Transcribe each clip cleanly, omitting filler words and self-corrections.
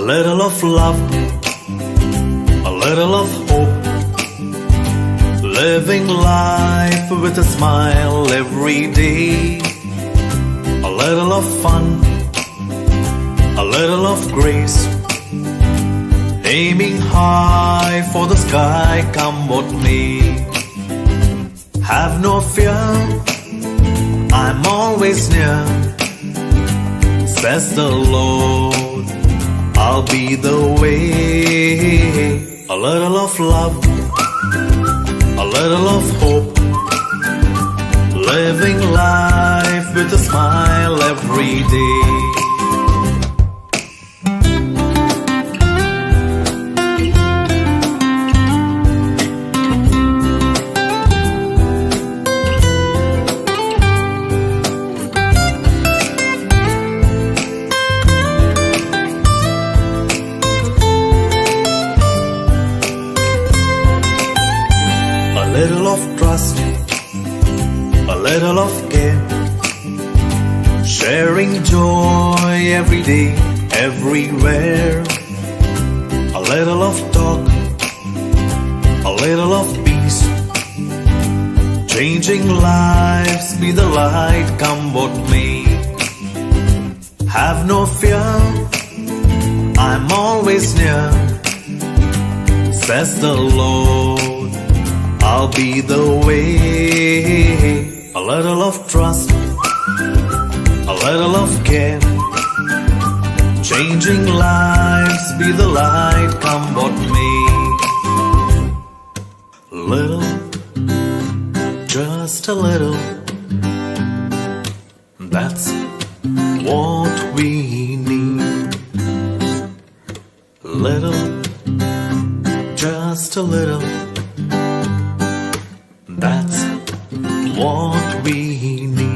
A little of love, a little of hope, living life with a smile every day. A little of fun, a little of grace, aiming high for the sky, come what may. Have no fear, I'm always near, says the Lord, I'll be the way. A little of love, a little of hope, living life with a smile every day. A little of trust, a little of care, sharing joy every day, everywhere. A little of talk, a little of peace, changing lives, be the light, come what may. Have no fear, I'm always near, says the Lord, I'll be the way. A little of trust, a little of care, changing lives, be the light, come what may. Little, just a little, that's what we need. Little, just a little, that's what we need.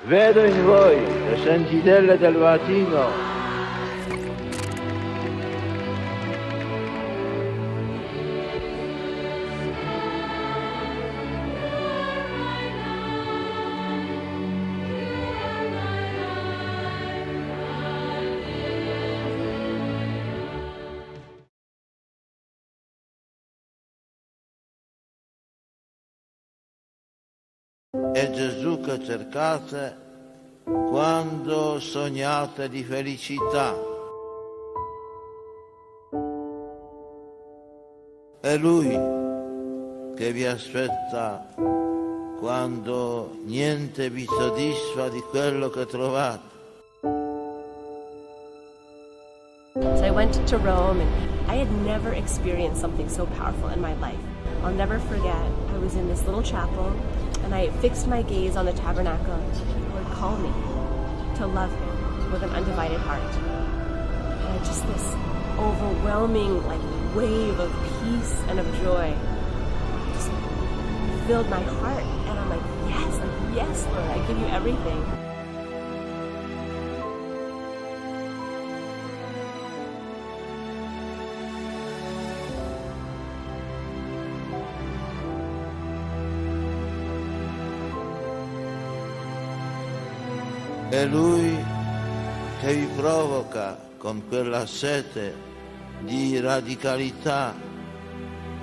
Vedo in voi le sentinelle del mattino. È Gesù che cercate quando sognate di felicità. È Lui che vi aspetta quando niente vi soddisfa di quello che trovate. So I went to Rome, and I had never experienced something so powerful in my life. I'll never forget, I was in this little chapel, and I fixed my gaze on the tabernacle. The Lord called me to love Him with an undivided heart. And just this overwhelming wave of peace and of joy just filled my heart. And I'm like, yes, Lord, I give you everything. È Lui che vi provoca con quella sete di radicalità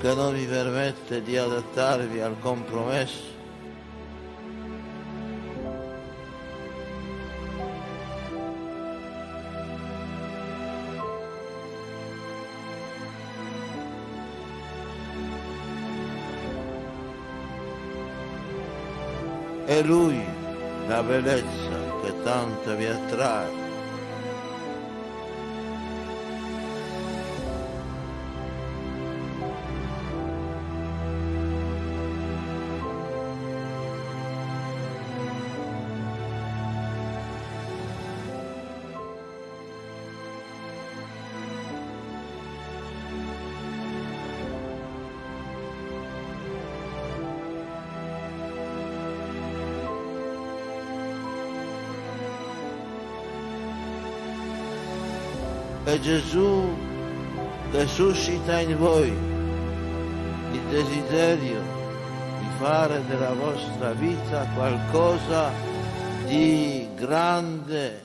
che non vi permette di adattarvi al compromesso. È Lui la bellezza che tanto vi attrae. È Gesù che suscita in voi il desiderio di fare della vostra vita qualcosa di grande.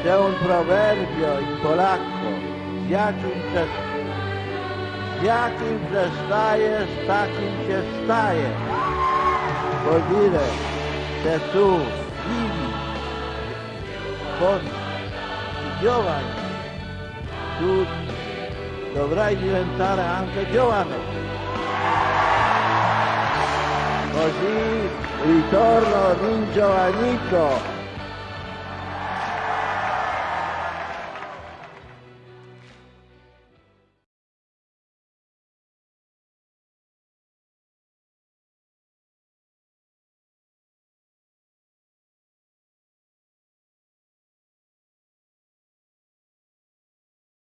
C'è un proverbio in polacco: z jakim przestajesz, takim się staje. Vuol dire, se tu vivi con i giovani, tu dovrai diventare anche giovane. Così ritorno ringiovanito.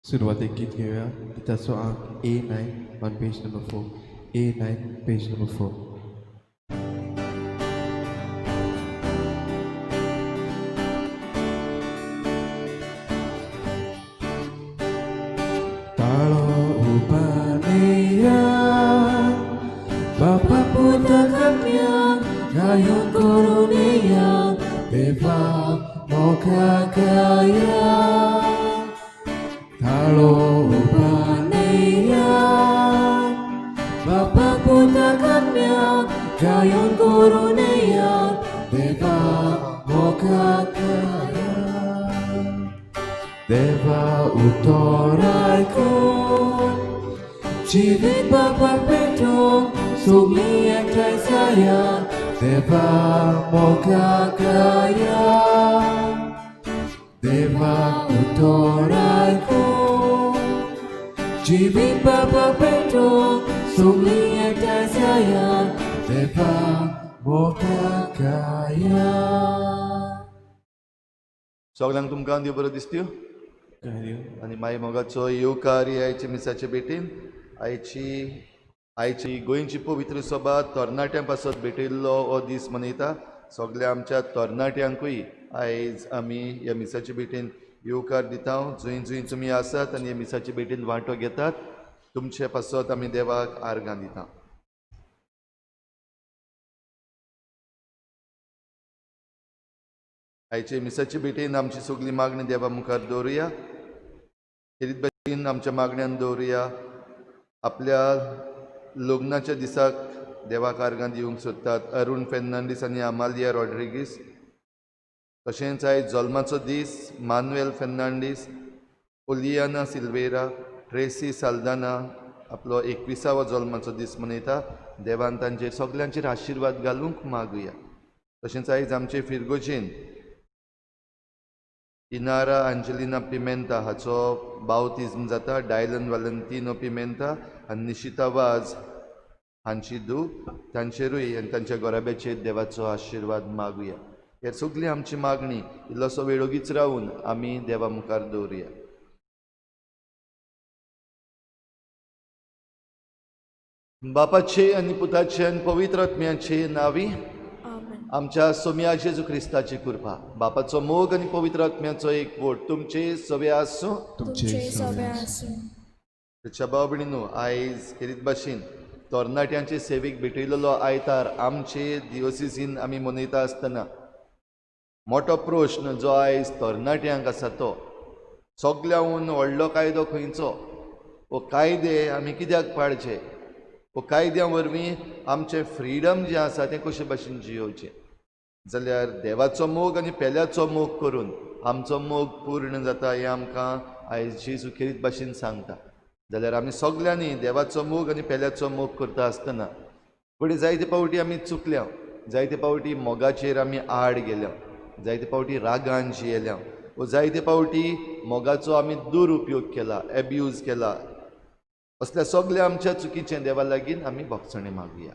सुरवातेक गीत घेवया. गिताचो आंक A9 on page number 4. A9 page number 4. ताळो उबानिया बापा पुता कन्या गायन करुनिया देवा मोखाकाया ताळो उबानिया बापा पुता कन्या गायन करुनिया देवा मोखाकाया देवा उतरायको जीवित बाबा पेटो सुगली एकठांय जाया देवा मोखाकाया देवा उतरायको जीवित बाबा पेटो सुगली एकठांय जाया देवा मोगाकाया. सगल्यांक तुमकां देव बरो दिसत्यो आनी माई मोगाचो येवकार आयचे मिसाचे भेटीन. आयची आयची गोंयची पवित्र सभा तरणाट्यां पासत भेटयल्लो हो दीस मनयता. सगल्या आमच्या तरणाट्यांकूय आयज आमी ह्या मिसाचे भेटीन येवकार दिता. जंय जंय तुमी आसात आनी ह्या मिसाचे भेटीन वांटो घेतात तुमचे पासत आमी देवाक आर्गां दिता. आयचे मिसाचे भेटीन आमची सगळी मागणी देवा मुखार दवरुया. खेरीत भशेन आमच्या मागण्यान दवरुया. आपल्या लग्नाच्या दिसाक देवाक आर्गां दिवंक सोदतात अरुण फेर्नांडीस आनी अमालिया रॉड्रिगीस. तशेंच आयज जल्माचो दीस मानुएल फेर्नांडीस, ओलियाना सिल्वेरा, ट्रेसी साल्दाना आपलो 21वो जल्माचो दीस मनयता. देवान तांचेर सगल्यांचेर आशिर्वाद घालूंक मागुया. तशेंच आयज आमचे फिरगोजेन इनारा अंजलिना पिमेंता हाचो बावतिज्म जाता. डायलन वालंतिनो पिमेंता आनी निशिता वाज हांची धूव तांचेरूय आनी तांच्या गोराब्याचेर देवाचो आशिर्वाद मागुया. हे सगळी आमची मागणी इल्लोसो वेळ ओगीच रावून आमी देवा मुखार दवरुया. बापाचे आनी पुताचे आनी पवित्र आत्म्याचे नांवी आमच्या सोम्या जेजू क्रिस्ताची कृपा, बापाचो मोग आनी पवित्र आत्म्याचो एकवट तुमचे सवे आसूं. तुमचे सवे आसूं. भाव भयणीनो, आयज खेरीत भाशेन तरणाट्यांचे सेवेक भेटयलेलो आयतार आमचे दिवसीसीन आमी मनयता आसतना मोटो प्रश्न जो आयज तरणाट्यांक आसा तो सगल्याहून व्हडलो कायदो खंयचो? हो कायदे आमी कित्याक पाळचे? हो कायद्या वरवीं आमचें फ्रिडम जें आसा तें कशे भाशेन जियोवचें? जाल्यार देवाचो मोग आनी पेल्याचो मोग करून आमचो मोग पूर्ण जाता हें आमकां आयज जेजू खेरीत भाशेन सांगता. जाल्यार आमी सगल्यांनी देवाचो मोग आनी पेल्याचो मोग करता आसतना फुडें जायते फावटी आमी चुकल्या, जायते फावटी मोगाचेर आमी आड गेल्या, जायते फावटी रागान जियेल्या वो जायते फावटी मोगाचो आमी दुरुपयोग केला, एब्यूज केला. असल्या सगल्या आमच्या चुकीचें देवा लागीं आमी भोगसणें मागुया.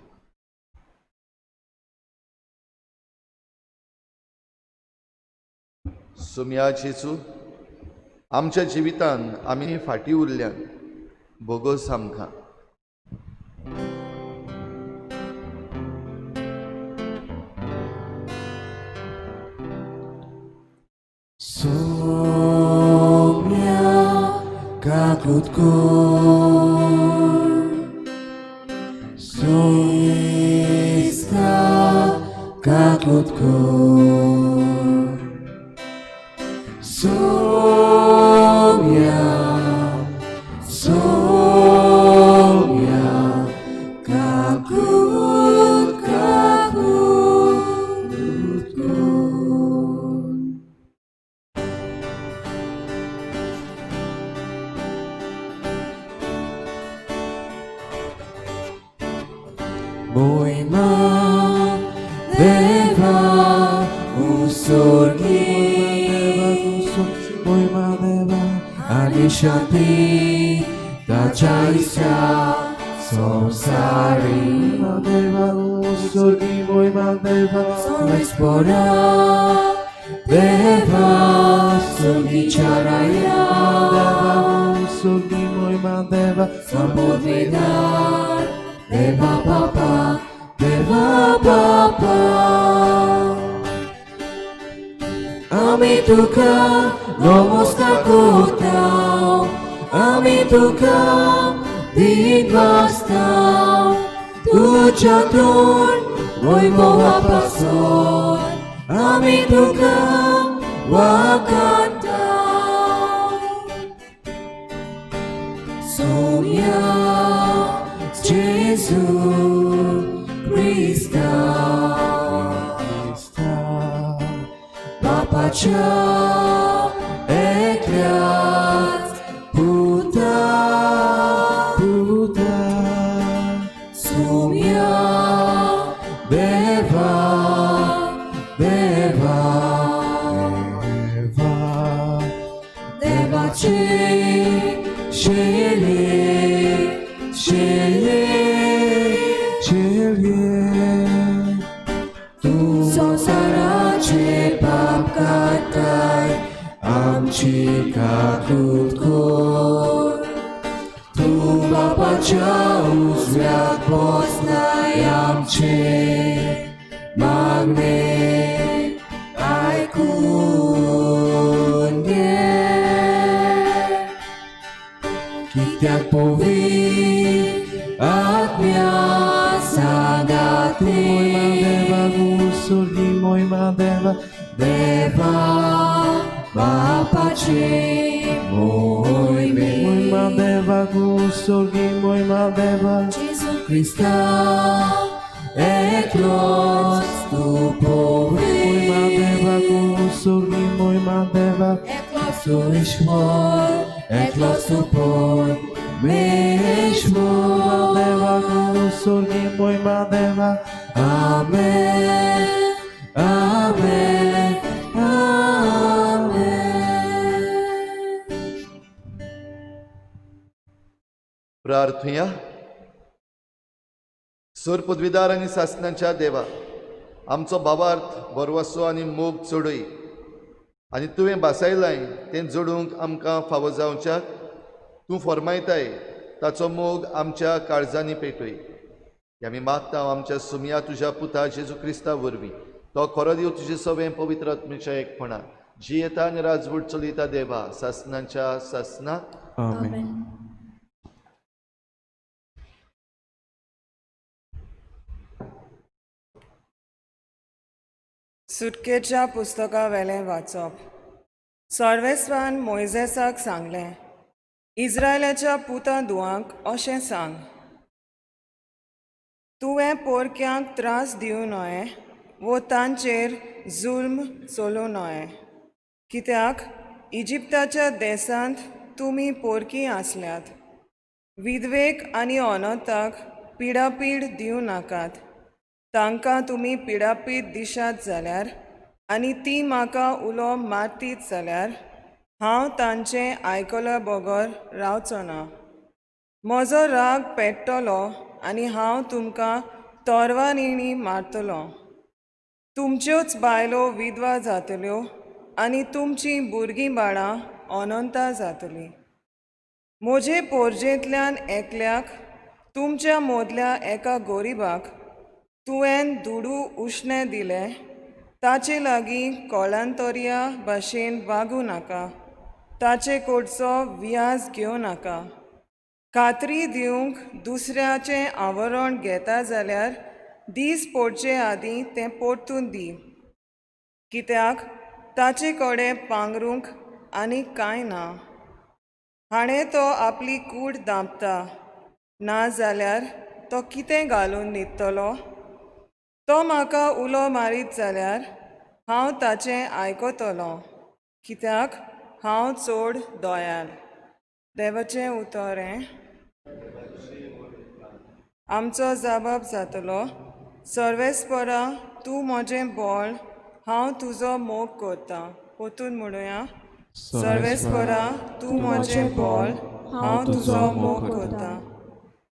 सोम्या जेजू, आमच्या जिवितान आमी फाटीं उरल्यान भोगोस आमकां. Somia kaklutkur Soista kaklutkur Somia Somia kaklut kaklutkur. Moima deva usurgi Moima deva anishanti dachaisya samsari Deva usurgi Moima deva Samespora deva surgi charaya Deva usurgi Moima deva Sambudvidar Deva Papa, Deva Papa. Ami tuka নমস্কার করতাম, আমি তুকা দিন বাস্তাম, thuja তোর বৈভব আমি তুকা ওয়াকান্তাম. Sonia Gesù Cristo, Papacha Eklat Puta Puta Sumya Deva Deva Deva Deva Che Shele Shele Shele. बापाची काकूत कर तूं बापाच्या उजव्याक बसलाय आमचे मागणे आयकून घे कित्याक पवित्र आत्म्या सांगाती Moima Deva, Deva बापाची मोहिमे Moima Deva, Gusurgi, Moima Deva, Gesù Cristo एकलोच तूं Moima Deva, पवित्र Gusurgi, Moima Deva, एकलोच तूं ईश्वर एकलोच तूं परमेश्वर Deva, Gusurgi, Moima Deva, आमेन आमेन आमेन. प्रार्थुया. सूर पदवीदार आनी सासणाच्या देवा, आमचो भावार्थ भरवसो आनी मोग चडय आनी तुवें भासायलाय तें जोडूंक आमकां फावो जावच्याक तूं फॉर्मायताय ताचो मोग आमच्या काळजांनी पेटय. हे आमी मागता आमच्या सुमया तुज्या पुता जेजू क्रिस्ता वरवीं, तो खरो देव तुजे सवें पवित्र आत्मेच्या एकपणान जियेता आनी राजवट चलयता देवा सासणाच्या सासना. आमेन. सुटकेच्या पुस्तका वेलें वाचप. सर्वेस्वान मोयजेसाक सांगलें, इस्रायलाच्या पुतां धुवांक अशें सांग, तुवें पोरक्यांक त्रास दिवं नये वो तांचेर जुल्म चलोवं नये, कित्याक इजिप्ताच्या देसांत तुमी पोरकी आसल्यात. विधवेक आनी अनंताक पिडापीड दिवं नाकात. तांकां तुमी पिडापीड दिशात जाल्यार आनी ती म्हाका उलो मारतीत जाल्यार हांव तांचें आयकल्या बगर रावचो ना. म्हजो राग पेट्टलो आनी हांव तुमकां तोरवांनी मारतलो. तुमच्योच बायलो विधवा जातल्यो आनी तुमचीं भुरगीं बाळां अनंता जातलीं. म्हजे पोरजेंतल्यान एकल्याक तुमच्या मदल्या एका गोरिबाक तुवें दुडू उश्णें दिले, ताचे लागीं कोळांतोरया भाशेन वागूं नाका, ताचे कडचो व्याज घेवं नाका. खात्री दिवंक दुसऱ्याचें आवरण घेता जाल्यार दीस पडचे आदीं तें परतून दी, कित्याक ताचे कडेन पांगरूंक आनी कांय ना. हाणें तो आपली कूड दांपता, ना जाल्यार तो कितें घालून न्हिदतलो? तो म्हाका उलो मारीत जाल्यार हांव ताचें आयकतलों, कित्याक हांव चड दयाल. देवाचें उतर हें. आमचो जबाब जातलो, सर्वेस्परा तूं म्हजें बळ, हांव तुजो मोग करतां. परतून म्हणुया, सर्वेस्परा तूं म्हजें बळ, हांव तुजो मोग करतां.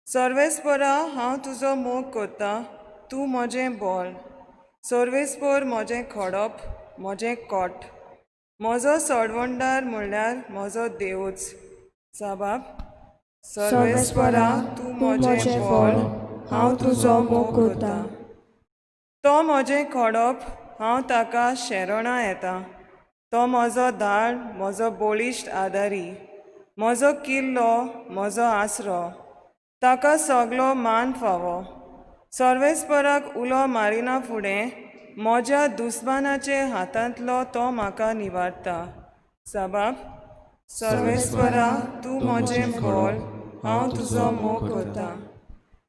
सर्वेस्परा हांव तुजो मोग करतां, तूं म्हजें बळ. सर्वेस्पर म्हजें खडप, म्हजें कोट, म्हजो सोडवणदार म्हणल्यार म्हजो देवूच. साबाब, सर्वेस्परा तूं म्हजें बळ, हांव तुजो मोग करतां. तो म्हजें खडप, हांव ताका शेरणां येता. तो म्हजो धाड, म्हजो बळिश्ट आदारी, म्हजो किल्लो, म्हजो आसरो, ताका सगलो मान फावो. सर्वेस्पराक उलो मारिना फुडें म्हज्या दुस्मानाचे हातांतलो तो म्हाका निवारता. साबाब, सर्वेस्परा तूं म्हजें बळ, हांव तुजो मोग करतां.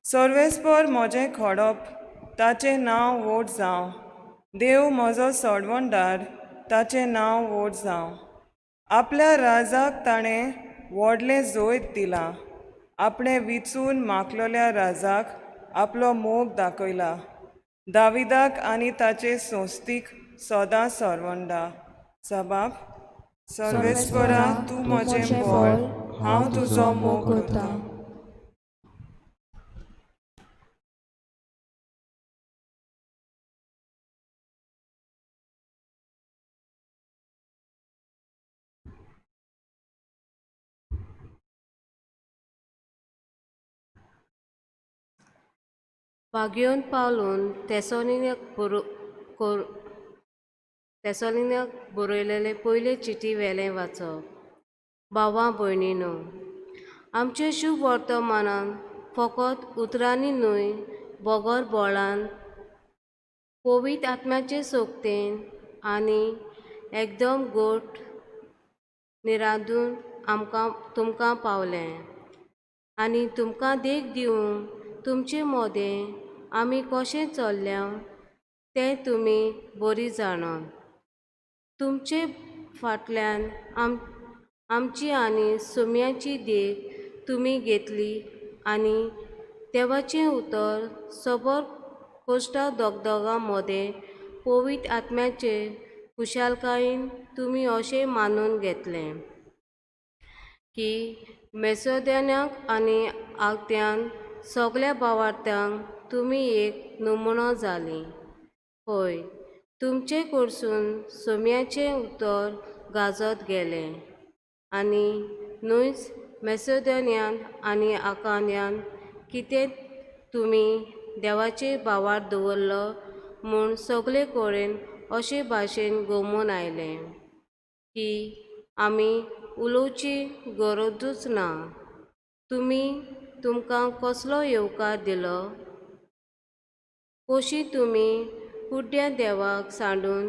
सर्वेस्पर म्हजें खडप, ताचें नांव व्हड जावं. देव म्हजो सोडवणदार, ताचें नांव व्हड जावं. आपल्या राजाक ताणें व्हडलें जैत दिलां, आपणें विचून मागलेल्या राजाक आपलो मोग दाखयला. दाविदाक आनी ताचे संस्थीक सदां सरवंडा. सबाब, सर्वेस्परा तूं म्हजें बळ, हांव तुजो मोग करतां. भाग्योन पावलून तेसोलिन्याक बरयलेले पयले चिटी वेलें वाचप. भावा भयणीनो, आमचें शुभ वर्तमानान फकत उतरांनी न्हय बगर बोळान पवित्र आत्म्याचे सोगतेन आनी एकदम गोट निरादून आमकां तुमकां पावलें आनी तुमकां देख दिवंक तुमचे मोदें आमी कशें चल्ल्या तें तुमी बरी जाणात. तुमचे फाटल्यान आमची आनी सोम्याची देख तुमी घेतली आनी देवाचें उतर सबर कोश्टा दोगदोगां मदें पवित्र आत्म्याचे खुशालकायेन तुमी अशें मानून घेतलें की मेसोदेन्याक आनी आगत्यान सगल्या भावार्थ्यांक तुमी एक नमुनो जाली. हय, तुमचे कडसून सोम्याचें उतर गाजत गेलें आनी न्हयच मेसोदेन्यान आनी आकान्यान कितें तुमी देवाचे भावार दवरलो म्हूण सगळे कडेन अशे भाशेन गोमून आयलें की आमी उलोवची गरजूच ना. तुमी तुमकां कसलो येवकार दिलो, कशी तुमी कुड्ड्या देवाक सांडून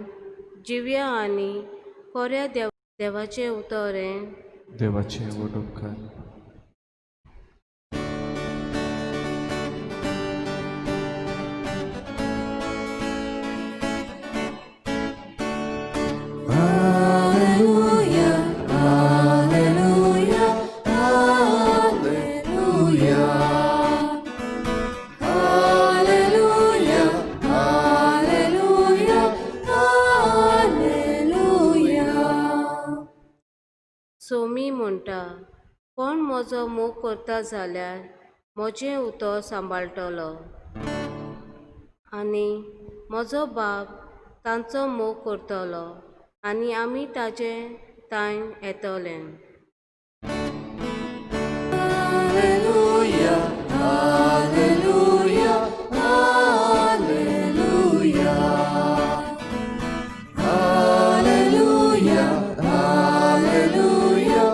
जिव्या आनी कोऱ्या देवाचें उतर हें देवाचें व्हड उपकार. सोमी म्हणटा, कोण म्हजो मोग करता जाल्यार म्हजें उतर सांबाळटलो आनी म्हजो बाप तांचो मोग करतलो आनी आमी ताचे तांय येतले. Alleluia, Alleluia, Alleluia, Alleluia, Alleluia,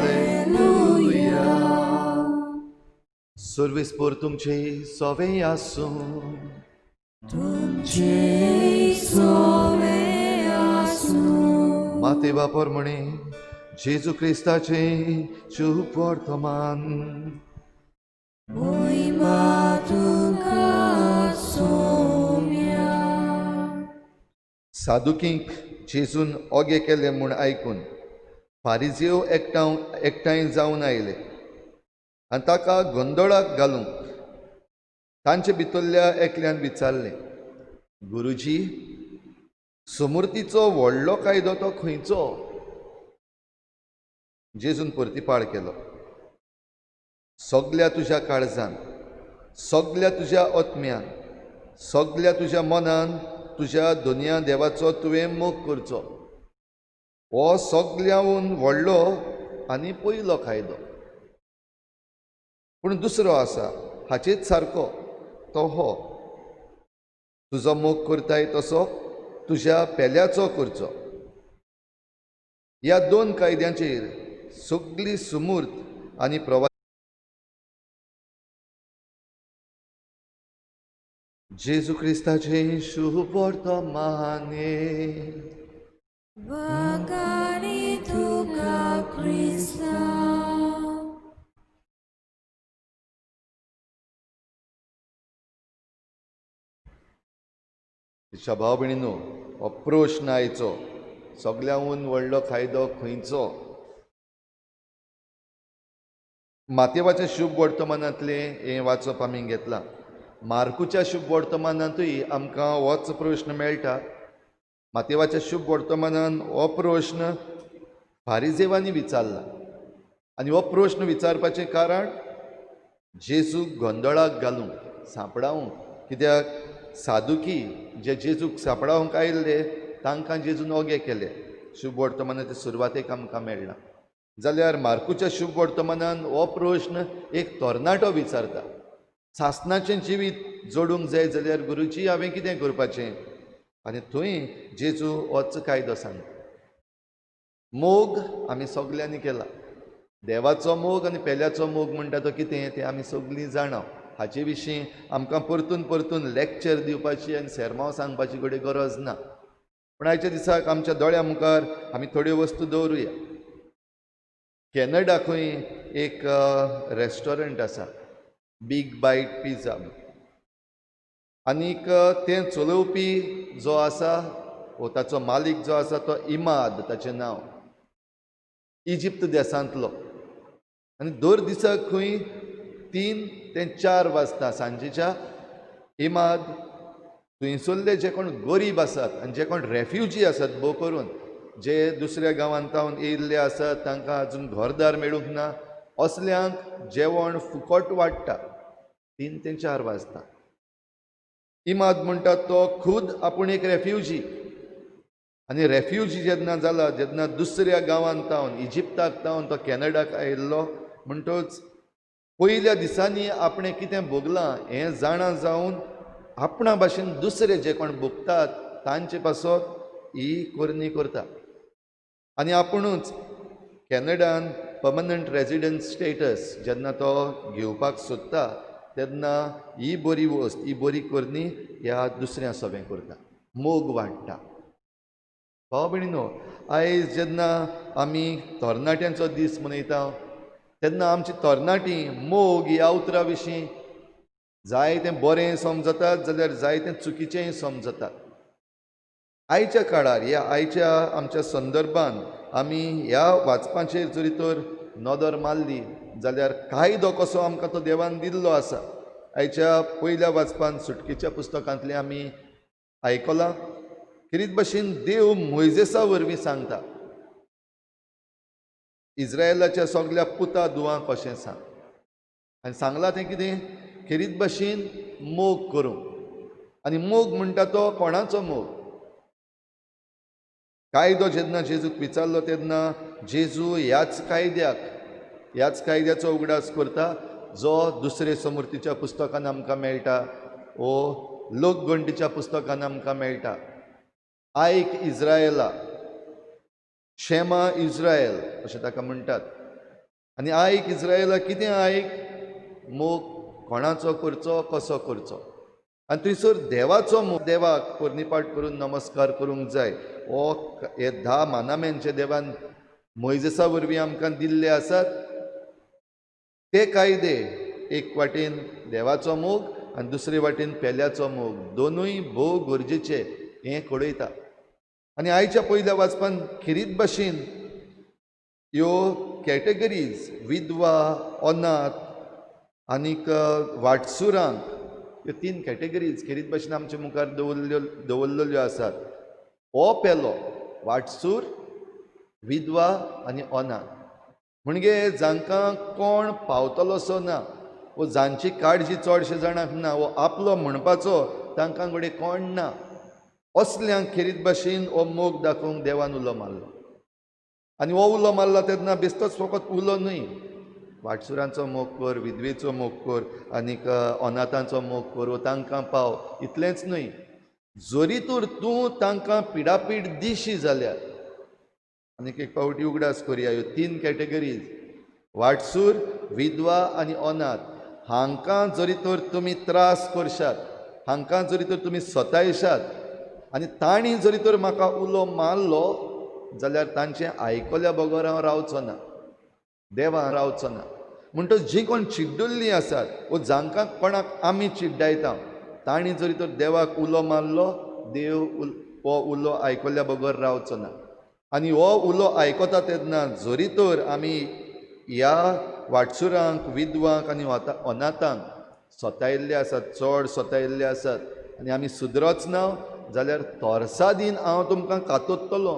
Alleluia. Service पोर तुमचे सोवे आसूं. तुमचे सोवे आसूं. माते बापर म्हणे जेजू क्रिस्ताचे शुभ वर्तमान. मोहिमा तुका सोम्या. सादुकींक जेजून ओगे केले म्हूण आयकून फारिजेव एकठांय जावन आयले आनी ताका गोंदळाक घालूंक तांचे भितरल्या एकल्यान विचारलें, गुरुजी, समूर्तीचो व्हडलो कायदो तो खंयचो? जेजून परतिपाळ केलो, सगल्या तुज्या काळजान, सगल्या तुज्या आत्म्यान, सगल्या तुज्या मनान तुज्या दोनया देवाचो तुवें मोग करचो. हो सगल्याहून व्हडलो आनी पयलो कायदो. पूण दुसरो आसा हाचेच सारको, तो हो, तुजो मोग करताय तसो तुज्या पेल्याचो करचो. ह्या दोन कायद्यांचेर सगली सुमूर्त आनी प्रवा जेजू क्रिस्ताचें शुभ वर्तमाने. वागारी तुका क्रिस्ता. तिच्या भाव भयणीनो, हो प्रश्न आयचो, सगल्यांहून व्हडलो कायदो खंयचो? मातेवाच्या शुभ वर्तमानांतलें हें वाचप आमी घेतलां. मार्कूच्या शुभ वर्तमानांतूय आमकां होच प्रश्न मेळटा. मातेवाच्या शुभ वर्तमानान हो प्रश्न फारिजेवांनी विचारला आनी हो प्रश्न विचारपाचें कारण जेजूक गोंदळाक घालूंक, सांपडावंक. कित्याक सादुकी जे जेजूक सांपडावंक आयिल्ले तांकां जेजून ओगे केले. शुभ वर्तमानाचे सुरवातेक आमकां मेळना. जाल्यार मार्कूच्या शुभ वर्तमानान हो प्रश्न एक तरणाटो विचारता. सासनाचें जिवीत जोडूंक जाय जाल्यार गुरुजी हांवें कितें करपाचें? आनी थंय जेजू होच कायदो सांगता. मोग आमी सगल्यांनी केला. देवाचो मोग आनी पेल्याचो मोग म्हणटा तो कितें तें आमी सगळीं जाणा. हाचे विशीं आमकां परतून परतून लेक्चर दिवपाची आनी सेरमांव सांगपाची घडये गरज ना. पूण आयच्या दिसाक आमच्या दोळ्या मुखार आमी थोड्यो वस्तू दवरुया. कॅनडा खंय एक रेस्टॉरंट आसा, बीग बायट पिझ्झा, आनीक तें चलोवपी जो आसा वो ताचो मालीक जो आसा तो इमाद ताचें नांव, इजिप्त देशांतलो. आनी दर दिसाक खंय 3 ते 4 वाजता सांजेच्या इमाद थंयसरले जे कोण गरीब आसात आनी जे कोण रेफ्युजी आसात, भोव करून जे दुसऱ्या गांवांत तावन येयल्ले आसात तांकां अजून घरदार मेळूंक ना, असल्यांक जेवण फुकट वाडटा 3 ते 4 वाजता. इमाद म्हणटा तो खूद आपूण एक रेफ्युजी, आनी रेफ्युजी जेन्ना जाला, जेन्ना दुसऱ्या गांवांत तावन इजिप्ताक तावन तो कॅनडाक आयिल्लो, म्हणटच पयल्या दिसांनी आपणें कितें भोगलां हें जाणा जावन आपणा भाशेन दुसरे जे कोण भोगतात तांचे पासत ही करणी करता. आनी आपुणूच कॅनडान पर्मनंट रेजिडंट स्टेटस जेन्ना तो घेवपाक सोदता तेन्ना ही बरी वस्त, ही बरी करणी ह्या दुसऱ्या सगळें करता, मोग वाडटा. भाव भयणीनो, आयज जेन्ना आमी तरणाट्यांचो दीस मनयता तेन्ना आमची तरणाटी मोग ह्या उतरा विशीं जायतें बरें समजतात जाल्यार जायतें चुकीचेंय समजतात. आयच्या काळार ह्या आयच्या आमच्या संदर्भान आमी ह्या वाचपाचेर जरी तर नदर मारली जाल्यार कायदो कसो आमकां तो देवान दिल्लो आसा. आयच्या पयल्या वाचपान सुटकेच्या पुस्तकांतलें आमी आयकलां. खेरीत भाशेन देव मोयजेसा वरवीं सांगता इस्रायलाच्या सगल्या पुता दुवांक अशें सांग, आनी सांगलां तें कितें? खेरीत भाशेन मोग करूंक. आनी मोग म्हणटा तो कोणाचो मोग? कायदो जेन्ना जेजूक विचारलो तेन्ना जेजू ह्याच कायद्याक, ह्याच कायद्याचो उगडास करता जो दुसरे समूर्तीच्या पुस्तकान आमकां मेळटा वो लोकगणटीच्या पुस्तकान आमकां मेळटा. आयक इस्रायला, शेमा इस्रायल अशें ताका म्हणटात. आनी आयक इस्रायला कितें आयक? मोग कोणाचो करचो, कसो करचो. आनी थंयसर देवाचो मोग, देवाक पोरणीपाठ करून नमस्कार करूंक जाय. हो हे 10 मानाम्यांचे देवान मोयजेसा वरवीं आमकां दिल्ले आसात ते कायदे एक वाटेन देवाचो मोग आनी दुसरे वाटेन पेल्याचो मोग, दोनूय भोव गरजेचे हें कळयता. आनी आयच्या पयल्या वाचपान खेरीत भाशेन ह्यो कॅटेगरीज विधवा, अनाथ आनीक वाटसुरांक, ह्यो 3 कॅटेगरीज खेरीत भाशेन आमच्या मुखार दवरलेल्यो आसात. हो पेलो वाटसूर, विधवा आनी अनाथ, म्हणजे जांकां कोण पावतलोसो ना वो जांची काळजी चडशे जाणांक ना वो आपलो म्हणपाचो तांकां घडये कोण ना, असल्यांक खेरीत भाशेन हो मोग दाखोवंक देवान उलो मारलो. आनी हो उलो मारला तेन्ना बेश्टोच फकत उलो न्हय, वाटसुरांचो मोग कर, विधवेचो मोग कर आनीक अनाथांचो मोग कर, तांकां पाव, इतलेंच न्हय, जरी तर तूं तांकां पिडापीड दिशी जाल्यार. आनीक एक फावटी उगडास करुया ह्यो 3 कॅटेगरीज, वाटसूर, विधवा आनी अनाथ, हांकां जरी तर तुमी त्रास करशात, हांकां जरी तर तुमी सतायशात आनी तांणी जरी तर म्हाका उलो मारलो जाल्यार तांचें आयकल्या बगर हांव रावचो ना, देवा रावचो ना. म्हणटच जीं कोण चिड्डुल्लीं आसात वो जांकां कोणाक आमी चिड्डायता तांणी जरी तर देवाक उलो मारलो, देव हो उलो आयकल्या बगर रावचो ना. आनी हो उलो आयकता तेन्ना जरी तर आमी ह्या वाटसुरांक, विधवांक आनी अनाथांक सतायल्ले आसात, चड सतायल्ले आसात आनी आमी सुदरच ना जाल्यार तोरसादीन हांव तुमकां कातोत्तलो,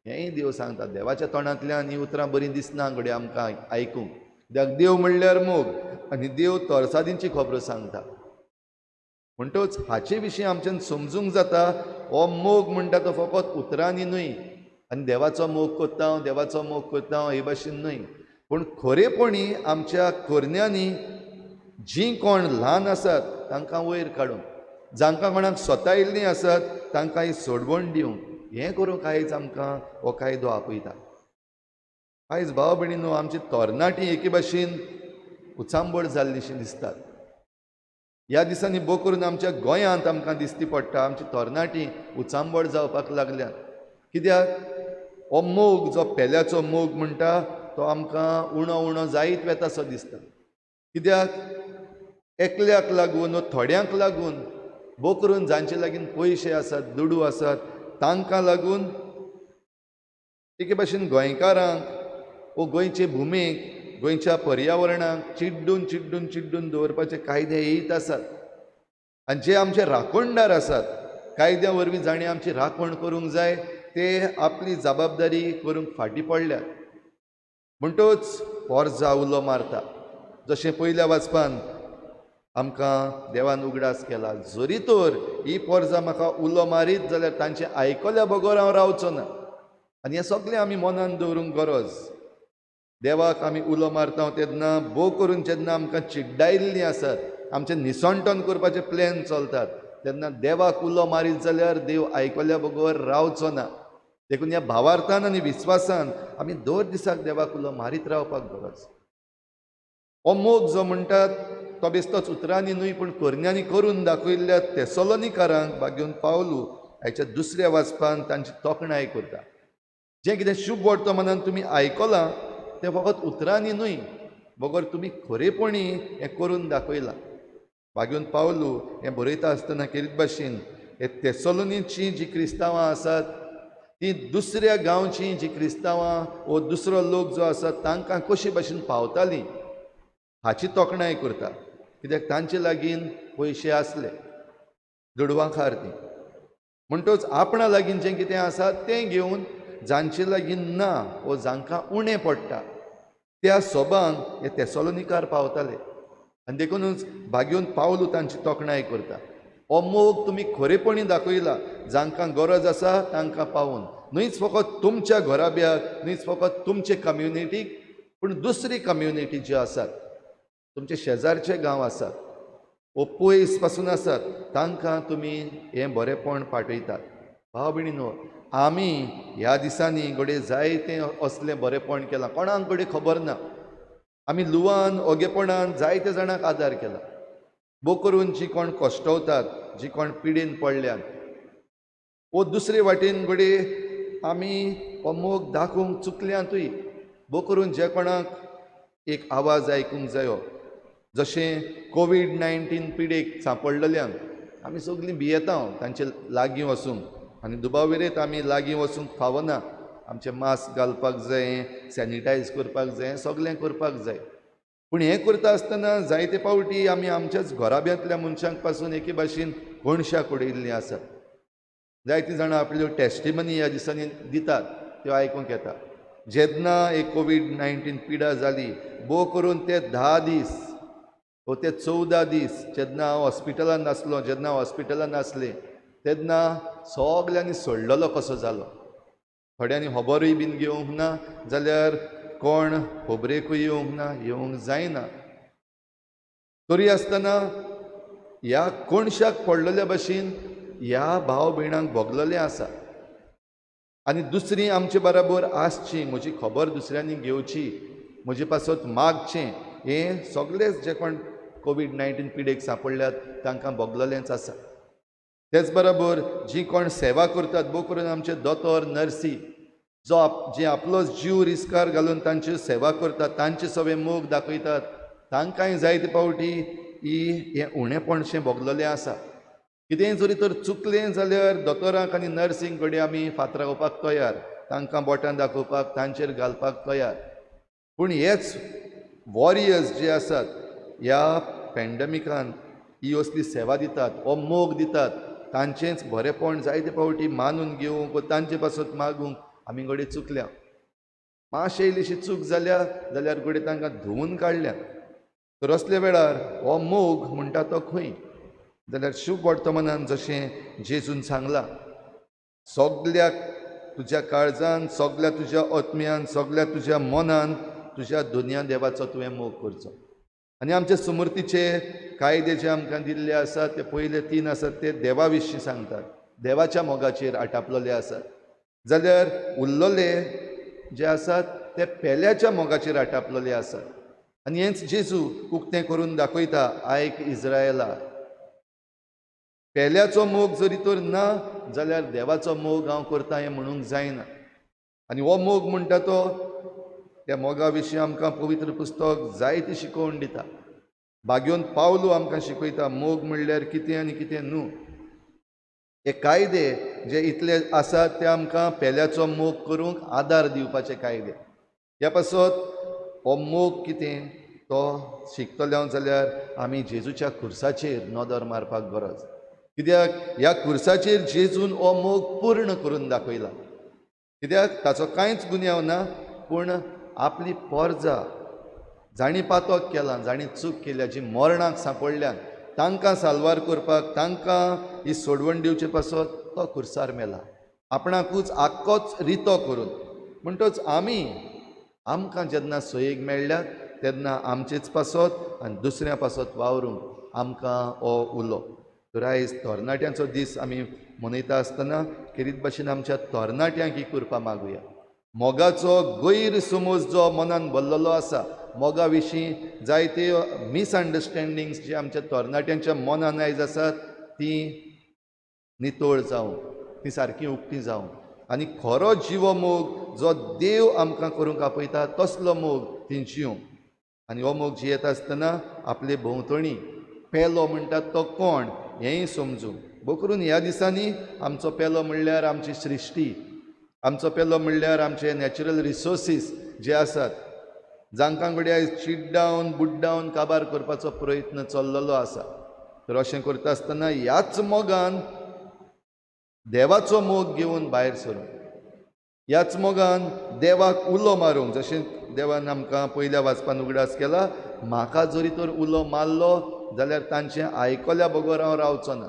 हेंय देव सांगता. देवाच्या तोंडांतल्यान हीं उतरां बरीं दिसना घडये आमकां आयकूंक, कित्याक देव म्हणल्यार मोग आनी देव तोरसादींची खबरो सांगता. म्हणटच हाचे विशीं आमच्यान समजूंक जाता हो मोग म्हणटा तो फकत उतरांनी न्हय आनी देवाचो मोग करता हांव, देवाचो मोग करता हांव हे भाशेन न्हय, पूण खरेपणी आमच्या करण्यांनी जीं कोण ल्हान आसात तांकां वयर काडूंक, जांकां कोणाक स्वता इल्लीं आसात तांकां ही सोडवण दिवंक, हें करूंक आयज आमकां हो कायदो आपयता. आयज भाव भयणीनो, आमची तरणाटीं एके भाशेन उचांबळ जाल्लीशीं दिसतात. ह्या दिसांनी भोव करून आमच्या गोंयांत आमकां दिसती पडटा आमची तरणाटीं उचांबळ जावपाक लागल्यात. कित्याक हो मोग जो पेल्याचो मोग म्हणटा तो आमकां उणो उणो जायत वेता सो दिसता. कित्याक एकल्याक लागून वा थोड्यांक लागून, भोव करून जांचे लागीं पयशे आसात, दुडू आसात, तांकां लागून एके भाशेन गोंयकारांक वो गोंयचे भुमेक, गोंयच्या पर्यावरणाक चिड्डून चिड्डून चिड्डून दवरपाचे कायदे येयत आसात. आनी जे आमचे राखणदार आसात, कायद्या वरवीं जाणें आमची राखण करूंक जाय ते आपली जबाबदारी करूंक फाटीं पडल्यात. म्हणटच पोरजा उलो मारता, जशें पयल्या वाचपान आमकां देवान उगडास केला, जरी तर ही पोरजा म्हाका उलो मारीत जाल्यार तांचें आयकल्या बगर हांव रावचो ना. आनी हें सगळें आमी मनान दवरूंक गरज. देवाक आमी उलो मारता तेन्ना भोव करून जेन्ना आमकां चिड्डायल्लीं आसात, आमचें निसणटन करपाचे प्लॅन चलतात, तेन्ना देवाक उलो मारीत जाल्यार देव आयकल्या बगर रावचो ना. देखून ह्या भावार्थान आनी विस्वासान आमी दर दिसाक देवाक उलो मारीत रावपाक गरज. हो मोग जो म्हणटात तो बेश्टोच उतरांनी न्हय पूण करण्यांनी करून दाखयल्ल्या तेसलोनिकारांक बागेवन पावलू हाच्या दुसऱ्या वाचपान तांची तोखणाय करता. जें कितें शुभ वर्तमानान तुमी आयकलां तें फकत उतरांनी न्हय बगर तुमी खरेपणी हें करून दाखयलां. बागेवन पावलू हें बरयता आसतना केरीत भाशेन हे तेसलोनीचीं जीं क्रिस्तांवां आसात ती दुसऱ्या गांवचीं जीं क्रिस्तांवां वो दुसरो लोक जो आसा तांकां कशे भाशेन पावतालीं हाची तोखणाय करता. कित्याक तांचे लागीं पयशे आसले, दुडवांखार तीं, म्हणटच आपणा लागीं जें कितें आसा तें घेवन जांचे लागीं ना वो जांकां उणें पडटा त्या सोबांक हे तेसलोनिकार पावताले. आनी देखुनूच बागेवन पावलू तांची तोखणाय करता. हो मोग तुमी खरेपणी दाखयला, जांकां गरज आसा तांकां पावोवन, न्हयच फकत तुमच्या घराब्याक, न्हयच फकत तुमचे कम्युनिटीक, पूण दुसरी कम्युनिटी ज्यो आसात, तुमचे शेजारचे गांव आसात वो पयस पासून आसात, तांकां तुमी हें बरेंपण पाठयतात. भाव भयणीनो, आमी ह्या दिसांनी घडये जायतें असलें बरेंपण केलां, कोणाक घडये खबर ना. आमी लुवान ओगेपणान जायते जाणांक आदार केला, भोव करून जी कोण कश्टवतात, जी कोण पिडेन पडल्यात वो दुसरे वाटेन घडये आमी हो मोग दाखोवंक चुकल्यांतूय. भोव करून जे कोणाक एक आवाज आयकूंक जायो, जशें कोवीड-19 पिडेक सांपडलेल्यांक आमी सगळीं भियेता तांचे लागीं वचूंक, आनी दुबाविरेत आमी लागीं वचूंक फावना. आमचें मास्क घालपाक जाय, सॅनिटायज करपाक जाय, सगळें करपाक जाय. पूण हें करता आसतना जायते फावटी आमी आमच्याच घराब्यांतल्या मनशांक पासून एके भाशेन कोणशाक उडयल्लीं आसात. जायतीं जाणां आपल्यो टेस्टिमनी ह्या दिसांनी दितात, त्यो आयकूंक येता. जेन्ना एक कोवीड-19 पिडा जाली, भोव करून ते 10 दीस वो ते 14 दीस जेन्ना हांव हॉस्पिटलान आसलो, जेन्ना हांव हॉस्पिटलान आसलें तेन्ना सगल्यांनी सोडलेलो कसो जालो. थोड्यांनी खबरूय बीन घेवंक ना, जाल्यार कोण खबरेकूय येवंक ना, येवंक जायना. तरी आसतना ह्या कोणशाक पडलेल्या भाशेन ह्या भाव भयणांक भोगलेलें आसा. आनी दुसरी आमचे बराबर आसची, म्हजी खबर दुसऱ्यांनी घेवची, म्हजे पासत मागचें, हें सगळेच जे कोण कोवीड-19 पिडेक सांपडल्यात तांकां भोगलेलेंच आसा. तेच बराबर जी कोण सेवा करतात, भोव करून आमचे दोतोर, नर्सी, जो जे आपलो जीव रिस्कार घालून तांची सेवा करतात, तांचे सगळे मोग दाखयतात, तांकांय जायते फावटी ही हें उणेपणशें भोगलेलें आसा. कितेंय जरी तर चुकलें जाल्यार दोतोरांक आनी नर्सींक घडये आमी फातरावपाक तयार, तांकां बोटां दाखोवपाक, तांचेर घालपाक तयार. पूण हेच वॉरियर्स जे आसात ह्या पॅन्डमिकान ही असली सेवा दितात, हो मोग दितात, तांचेंच बरेंपण जायते फावटी मानून घेवंक वा तांचे पासत मागूंक आमी घडये चुकल्या. मातशें इल्लीशी चूक जाल्या जाल्यार घडये तांकां धुवून काडल्या. तर असल्या वेळार हो मोग म्हणटा तो खंय जाल्यार शुभ वर्तमानान जशें जेजून सांगलां, सगल्याक तुज्या काळजान, सगल्या तुज्या आत्म्यान, सगल्या तुज्या मनान तुज्या दुनिया देवाचो तुवें मोग करचो. आनी आमचे सुमूर्तीचे कायदे जे आमकां दिल्ले आसात ते पयले 3 आसात ते देवा विशीं सांगतात, देवाच्या मोगाचेर आटापलेले आसात. जाल्यार उरलेले जे आसात ते पेल्याच्या मोगाचेर आटापलेले आसात. आनी हेंच जेजू उक्तें करून दाखयता, आयक इज्रायला, पेल्याचो मोग जरी तर ना जाल्यार देवाचो मोग हांव करता हें म्हणूंक जायना. आनी हो मोग म्हणटा तो त्या मोगा विशीं आमकां पवित्र पुस्तक जायती शिकोवन दिता. बागेवन पावलू आमकां शिकयता मोग म्हणल्यार कितें आनी कितें न्हू. हे कायदे जे इतले आसात ते आमकां पेल्याचो मोग करूंक आदार दिवपाचे कायदे. ह्या पासत हो मोग कितें तो शिकतले हांव जाल्यार आमी जेजूच्या खुर्साचेर नदर मारपाक गरज. कित्याक ह्या खुर्साचेर जेजून हो मोग पूर्ण करून दाखयला. कित्याक ताचो कांयच गुन्यांव ना, पूण आपली पोरजा जांणी पातक केलां, जांणी चूक केल्या, जी मरणाक सांपडल्यान तांकां साल्वार करपाक, तांकां ही सोडवण दिवचे पासत तो खुर्सार मेला, आपणाकूच आख्खोच रितो करून. म्हणटच आमी आमकां जेन्ना सोयीक मेळ्ळ्यात तेन्ना आमचेच पासत आनी दुसऱ्या पासत वावरूंक आमकां हो उलो. तर आयज तरणाट्यांचो दीस आमी मनयता आसतना खेरीत भाशेन आमच्या तरणाट्यांक ही कृपा मागुया. मोगाचो गैरसमज जो मनान भरलेलो आसा, मोगा विशीं जायते मिसअंडरस्टँडिंग्स जे आमच्या तरणाट्यांच्या मनान आयज आसात ती नितळ जावं, ती सारकी उक्ती जावं आनी खरो जिवो मोग जो देव आमकां करूंक आपयता तसलो मोग ती जिवंक. आनी हो मोग जियेता आसतना आपले भोंवतणी पेलो म्हणटात तो कोण हेंय समजूंक. भोकरून ह्या दिसांनी आमचो पेलो म्हणल्यार आमची सृश्टी, आमचो पेलो म्हणल्यार आमचे नॅचरल रिसोर्सीस जे आसात, जांकां कडेन आयज चिड्डावन बुड्डावन काबार करपाचो प्रयत्न चल्लेलो आसा. तर अशें करता आसतना ह्याच मोगान देवाचो मोग घेवन भायर सरूंक, ह्याच मोगान देवाक उलो मारूंक. जशें देवान आमकां पयल्या वाचपान उगडास केला, म्हाका जरी तर उलो मारलो जाल्यार तांचें आयकल्या बगर हांव रावचो ना,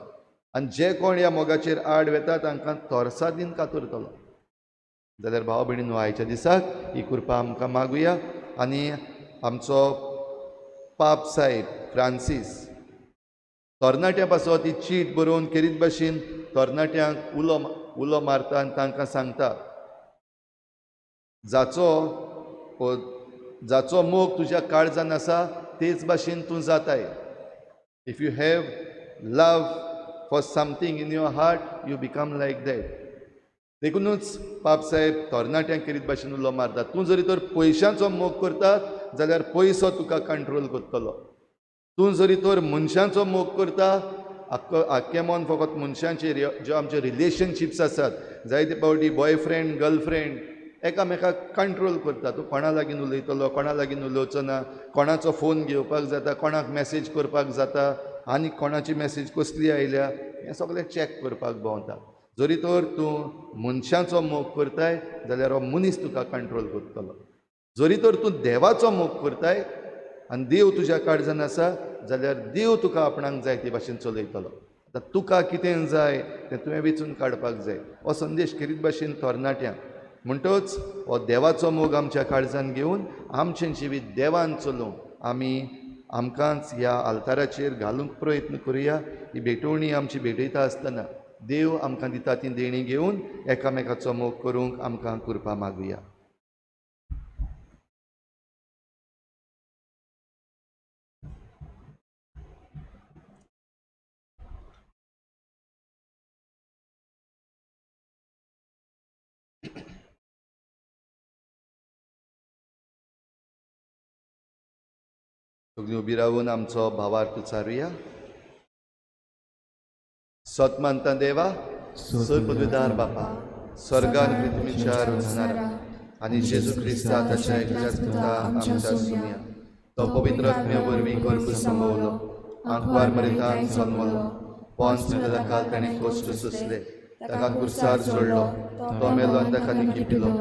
आनी जे कोण ह्या मोगाचेर आड वेता तांकां तोरसादीन कातरतलो. जाल्यार भाव भयणीनो, आयच्या दिसाक ही कृपा आमकां मागुया. आनी आमचो पाप साहेब फ्रांसीस तरणाट्यां पासत ही चीट बरोवन खेरीत भाशेन तरणाट्यांक उलो उलो मारता आनी तांकां सांगता, जाचो जाचो मोग तुज्या काळजान आसा तेच भाशेन तूं जाताय. If you have love for something in your heart you become like that. देखुनूच पाप साहेब तरणाट्यांक खेरीत भाशेन उलो मारता, तूं जरी तर पयशांचो मोग करता जाल्यार पयसो तुका कंट्रोल करतलो. तूं जरी तर मनशांचो मोग करता, आख्खो आख्खें मन फकत मनशांचेर, ज्यो आमच्यो रिलेशनशिप्स आसात जायते फावटी बॉयफ्रेंड गर्लफ्रेंड एकामेकाक कंट्रोल करता. तूं कोणा लागीं उलयतलो, कोणा लागीं उलोवचो ना, कोणाचो फोन घेवपाक जाता, कोणाक मॅसेज करपाक जाता आनी कोणाची मॅसेज कसली आयल्या हें सगळें चॅक करपाक भोंवता. जरी तर तूं मनशांचो मोग करताय जाल्यार हो मनीस तुका कंट्रोल करतलो. जरी तर तूं देवाचो मोग करताय आनी देव तुज्या काळजान आसा जाल्यार देव तुका आपणाक जाय ते भाशेन चलयतलो. आतां तुका कितें जाय तें तुवें वेंचून काडपाक जाय. हो संदेश खेरीत भाशेन तरणाट्यांक. म्हणटच हो देवाचो मोग आमच्या काळजान घेवन आमचें जिवीत देवान चलोवंक आमी आमकांच ह्या आल्ताराचेर घालूंक प्रयत्न करुया. ही भेटवणी आमची भेटयता आसतना देव आमकां दिता ती देणी घेवन एकामेकाचो मोग करूंक आमकां कृपा मागुया. सगळीं उबी रावून आमचो भावार्थ उचारुया. सत मानता देवा, सर्वपदवीदार बापा, स्वर्गान पृथ्वीच्या रचणारा आनी जेजू क्रिस्ता ताच्या एकल्याच पुता आमच्या सुन्या, तो पवित्र आत्म्या वरवीं गर्भ संभवलो, आंकवार मरितान जन्मलो, पोंस काल ताणें कश्ट सोंसले, ताका कुर्सार जोडलो, तो मेलो आनी ताका निकिपिलो,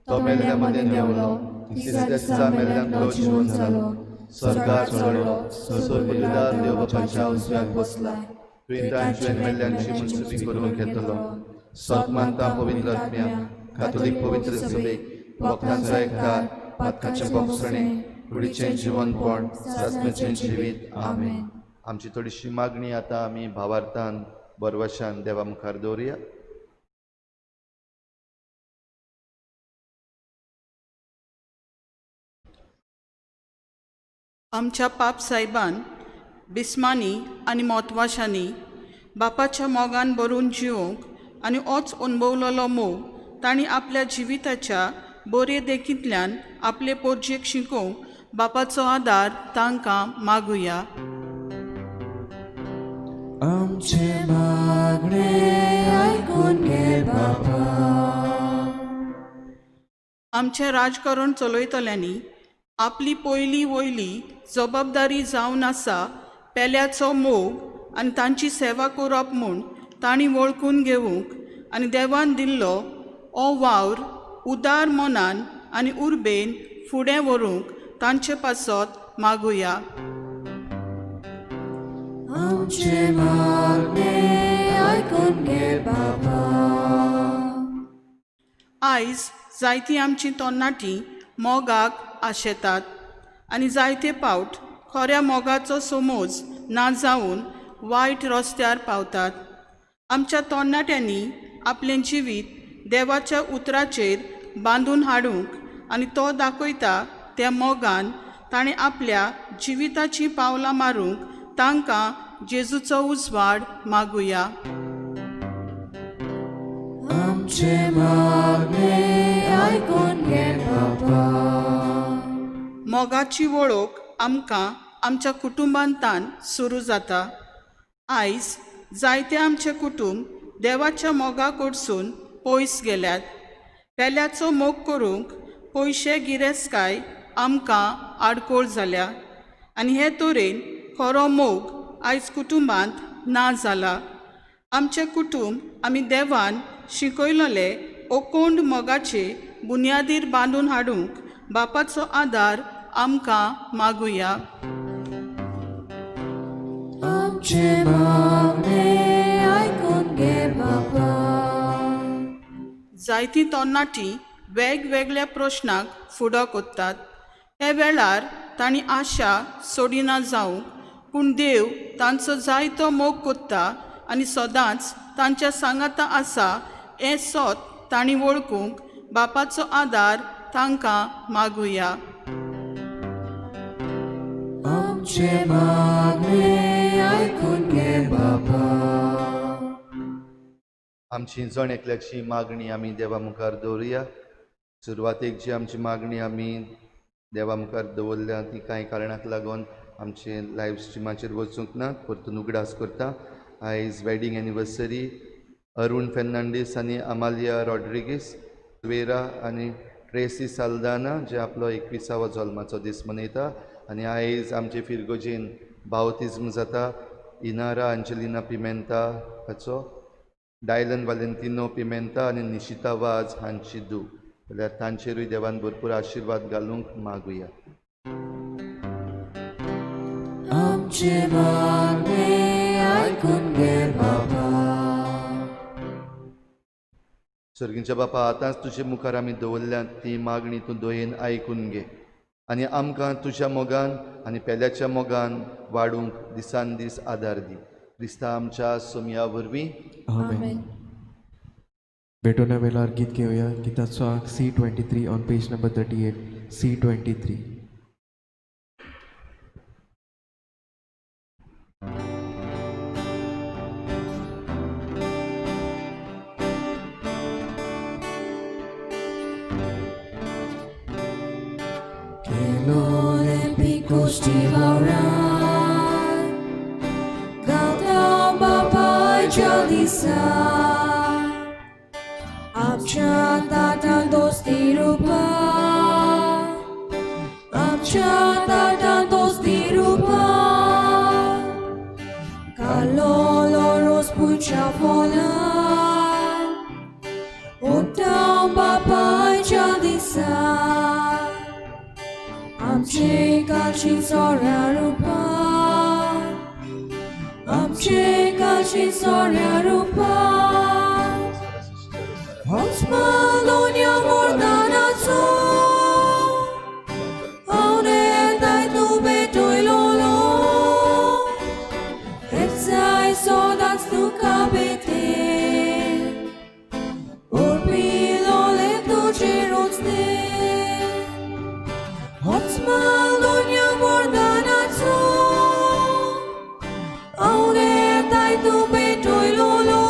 तो मेल्ल्या मदें देंवलो, तिसऱ्या दिसा मेल्ल्यांक तो जिवन जालो, स्वर्गार चडलो, सर्वपदवीदार देव बापाच्या उजव्याक बसला, तुवें तांचे मेल्ल्यांची मनसुबी करूंक घेतलो. सत मानता पवित्र आत्म्या, कातोलीक पवित्र सभेक, भक्तांचो एकठार, पातकाचें भोगसणें, कुडीचें जिवनपण सासणाचें जिवीत. आमेन. आमची थोडीशी मागणी आतां आमी भावार्थान बरवशान देवा मुखार दवरुया. आमच्या पाप सायबान बिस्मांनी आनी मोतवाशांनी बापाच्या मोगान भरून जिवंक आनी ओच अणभवलेलो मोग तांणी आपल्या जिविताच्या बोरे देखींतल्यान आपले पोरजेक शिकोवंक बापाचो आदार तांकां मागुया. आमचे मागणे आयकून घे बापा. आमचें राजकारण चलयतल्यांनी आपली पयली वयली जबाबदारी जावन आसा पेल्याचो मोग आनी तांची सेवा करप म्हूण तांणी वळखून घेवंक आनी देवान दिल्लो हो वावर उदार मनान आनी उर्बेन फुडें व्हरूंक तांचे पासत मागुया. आमचे मागणे आयकून घे बापा. आयज जायतीं आमचीं तरणाटीं मोगाक आशेतात आनी जायते पावट खऱ्या मोगाचो समज ना जावन वायट रस्त्यार पावतात. आमच्या तरणाट्यांनी आपलें जिवीत देवाच्या उतराचेर बांदून हाडूंक आनी तो दाखयता त्या मोगान ताणें आपल्या जिविताचीं पावलां मारूंक तांकां जेजूचो उजवाड मागुया. आमचे मागणे आयकून घे बापा. मोगाची वळख आमकां आमच्या कुटुंबांतान सुरू जाता. आयज जायते आमचे कुटुंब देवाच्या मोगा कडसून पयस गेल्यात. पेल्याचो मोग करूंक पयशे गिरेस्तकाय आमकां आडकोळ जाल्या आनी हे तरेन खरो मोग आयज कुटुंबांत ना जाला. आमचें कुटुंब आमी देवान शिकयलेले ओकोंड मोगाचे बुन्यादीर बांदून हाडूंक बापाचो आदार आमकां मागुया. आमचे मागणे आयकून घे बापा. जायतीं तरणाटीं वेगवेगळ्या प्रश्नाक फुडो कोत्तात. हे वेळार तांणी आशा सोडिना जावंक, पूण देव तांचो जायतो मोग कोत्ता आनी सदांच तांच्या सांगाता आसा हें सोत तांणी वळखूंक बापाचो आदार तांकां मागुया. आमचे मागणे आयकून घे बापा. आमची जण एकल्याची मागणी आमी देवा मुखार दवरुया. सुरवातेक जी आमची मागणी आमी देवा मुखार दवरल्या ती कांय कारणाक लागून आमचे लायव स्ट्रिमाचेर वचूंक ना, परतून उगडास करता. आयज वेडींग एनिवर्सरी अरुण फेर्नांडीस आनी अमालिया रॉड्रिगीस, वेरा आनी ट्रेसी साल्दाना जे आपलो 21वो जल्माचो दीस मनयता. आनी आयज आमचे फिरगोजेन बावतिज्म जाता इनारा अंजलिना पिमेंता हाचो, डायलन वालेंतिनो पिमेंता आनी निशिता वाज हांची धूव. जाल्यार तांचेरूय देवान भरपूर आशिर्वाद घालूंक मागुया. आमचे मागणे आयकून घे बापा. सर्गींच्या बापा, आतांच तुजे मुखार आमी दवरल्या ती मागणी तूं दयेन आयकून घे आनी आमकां तुज्या मोगान आनी पेल्याच्या मोगान वाडूंक दिसान दीस आदार दी. क्रिस्ता आमच्या सोमया वरवीं. आमेन. भेटोना वेळार गीत घेवया. गिताचो आंक C23 on page number 38. C23. Che picos ti vauran, Gautam babai jalisa, Amcha tatan dosti rupa, Amcha tatan dosti rupa, Kaloloros pucha volan, Otam babai jalisa, Amche kalchi soria rupa, Amche kalchi soria rupa, Osmalonia mordanazo, Aune सदांच तुका भेटेन उर्पिलोले तुजे रोचने होच माल दुनिया वरदानाचो हांव घेताय तूं भेटयलोलो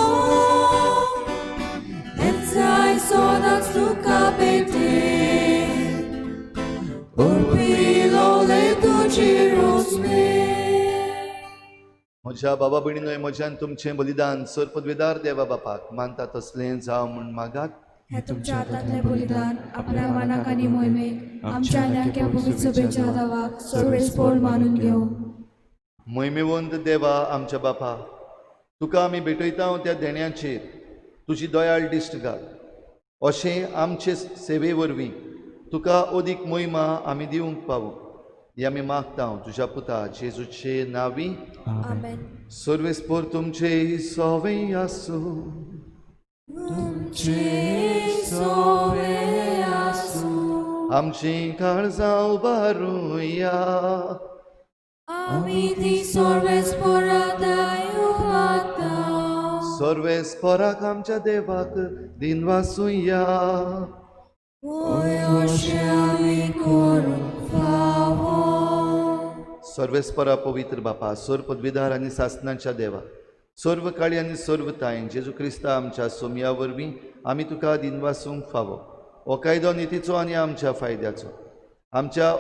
जाय सदांच तुका भेटेन उर्पिलोले तुजे रोचने. म्हज्या बाबा भयणीनो, म्हज्यान तुमचें बलिदान सर पदवेदार देवा बापाक मानता तसलें जावं म्हूण मागात. हे तुमच्या हातांतलें बलिदान आपल्या मनाक आनी मोहिमेक आमच्या आनी पवित्र सभेच्या दावाक सर्वेस्पोर मानून घेवं. मोहिमेवंत देवा आमच्या बापा, तुका आमी भेटयता त्या देण्याचेर तुजी दयाळ दिश्ट घाल, अशें आमचे सेवे वरवीं तुका अदीक मोहिमा आमी दिवंक पावूं, ही आमी मागता तुज्या पुता जेजूचे नांवी. आमेन. सर्वेस्पोर तुमचे सवे आसूं. तुमचे सोवे आसूं. आमची काळजां उबारुया. आमी ती सर्वेस्पोराताय उबारता. सर्वेस्पोराक आमच्या देवाक दिनवासुया. होय, अशें आमी करूंक फावो. सर्वेस्परा पवित्र बापा, सर्व पदवीधार आनी सासनाच्या देवा, सर्व काळी आनी सर्व तायन जेजू क्रिस्ता आमच्या सोमया वरवीं आमी तुका दिनवासूंक फावो. हो कायदो नितीचो आनी आमच्या फायद्याचो. आमच्या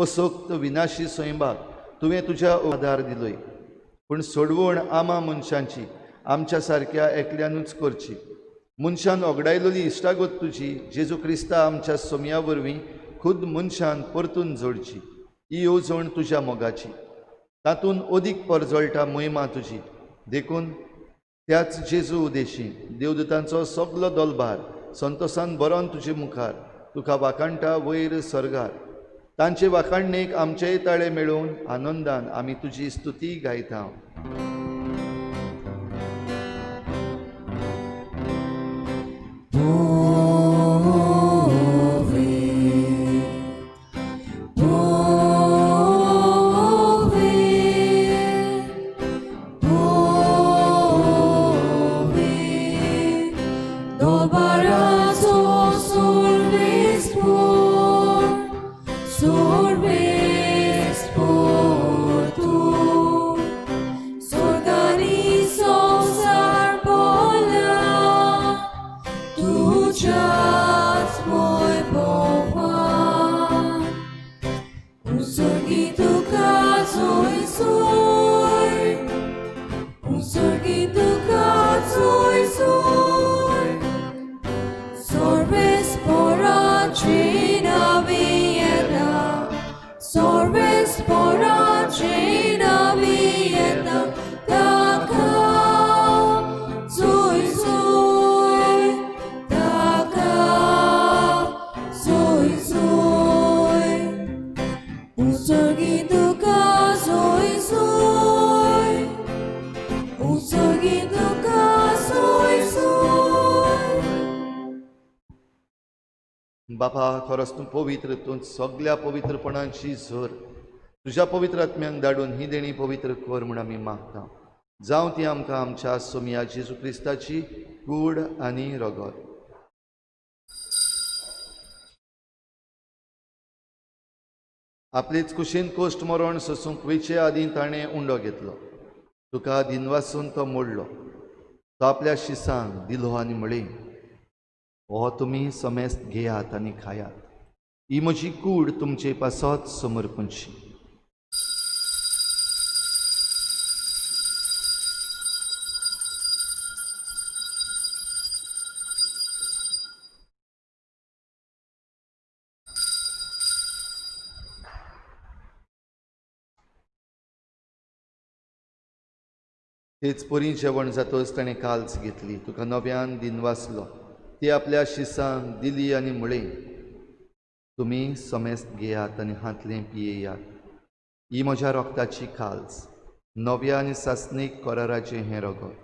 असोक्त विनाशी स्वयंबाक तुवें तुज्या आदार दिलोय, पूण सोडवण आमा मनशांची आमच्या सारक्या एकल्यानूच करची. मनशान ओगडायलोली इश्टागत तुजी जेजू क्रिस्ता आमच्या सोमया वरवीं खुद मनशान परतून जोडची. ही येवजण तुज्या मोगाची, तातूंत अदीक परजळटा मोहिमा तुजी. देखून त्याच जेजू उदेशी देवदूतांचो सगलो दोलभार संतोसान बरोवन तुजे मुखार तुका वाखाणटा वयर सर्गार. तांचे वाखाणणेक आमचेय ताळे मेळोवन आनंदान आमी तुजी स्तुती गायता. बापा, खरोच तूं पवित्र, तूं सगल्या पवित्रपणाची झर. तुज्या पवित्र आत्म्यांक धाडून ही देणी पवित्र कर म्हूण आमी मागता. जावं ती आमकां आमच्या सोमया जेजू क्रिस्ताची कूड आनी रगत. आपलेच कुशीन कोश्ट मरण सोसूंक वयचे आदीं ताणें उंडो घेतलो, तुका दिनवासून तो मोडलो, तो आपल्या शिसांक दिलो आनी म्हळें, हो तुमी समेस्त घेयात आनी खायात, ही म्हजी कूड तुमचे पासत समर्पणची. तेच परी जेवण जातच ताणें काल्स घेतली, तुका नव्यान दिनवासलो, ती आपल्या शिसांक दिली आनी म्हळें, तुमी समेस्त घेयात आनी हांतलें पियेयात, ही म्हज्या रोगताची काल्स, नव्या आनी सासणीक कराराचें हें रगत,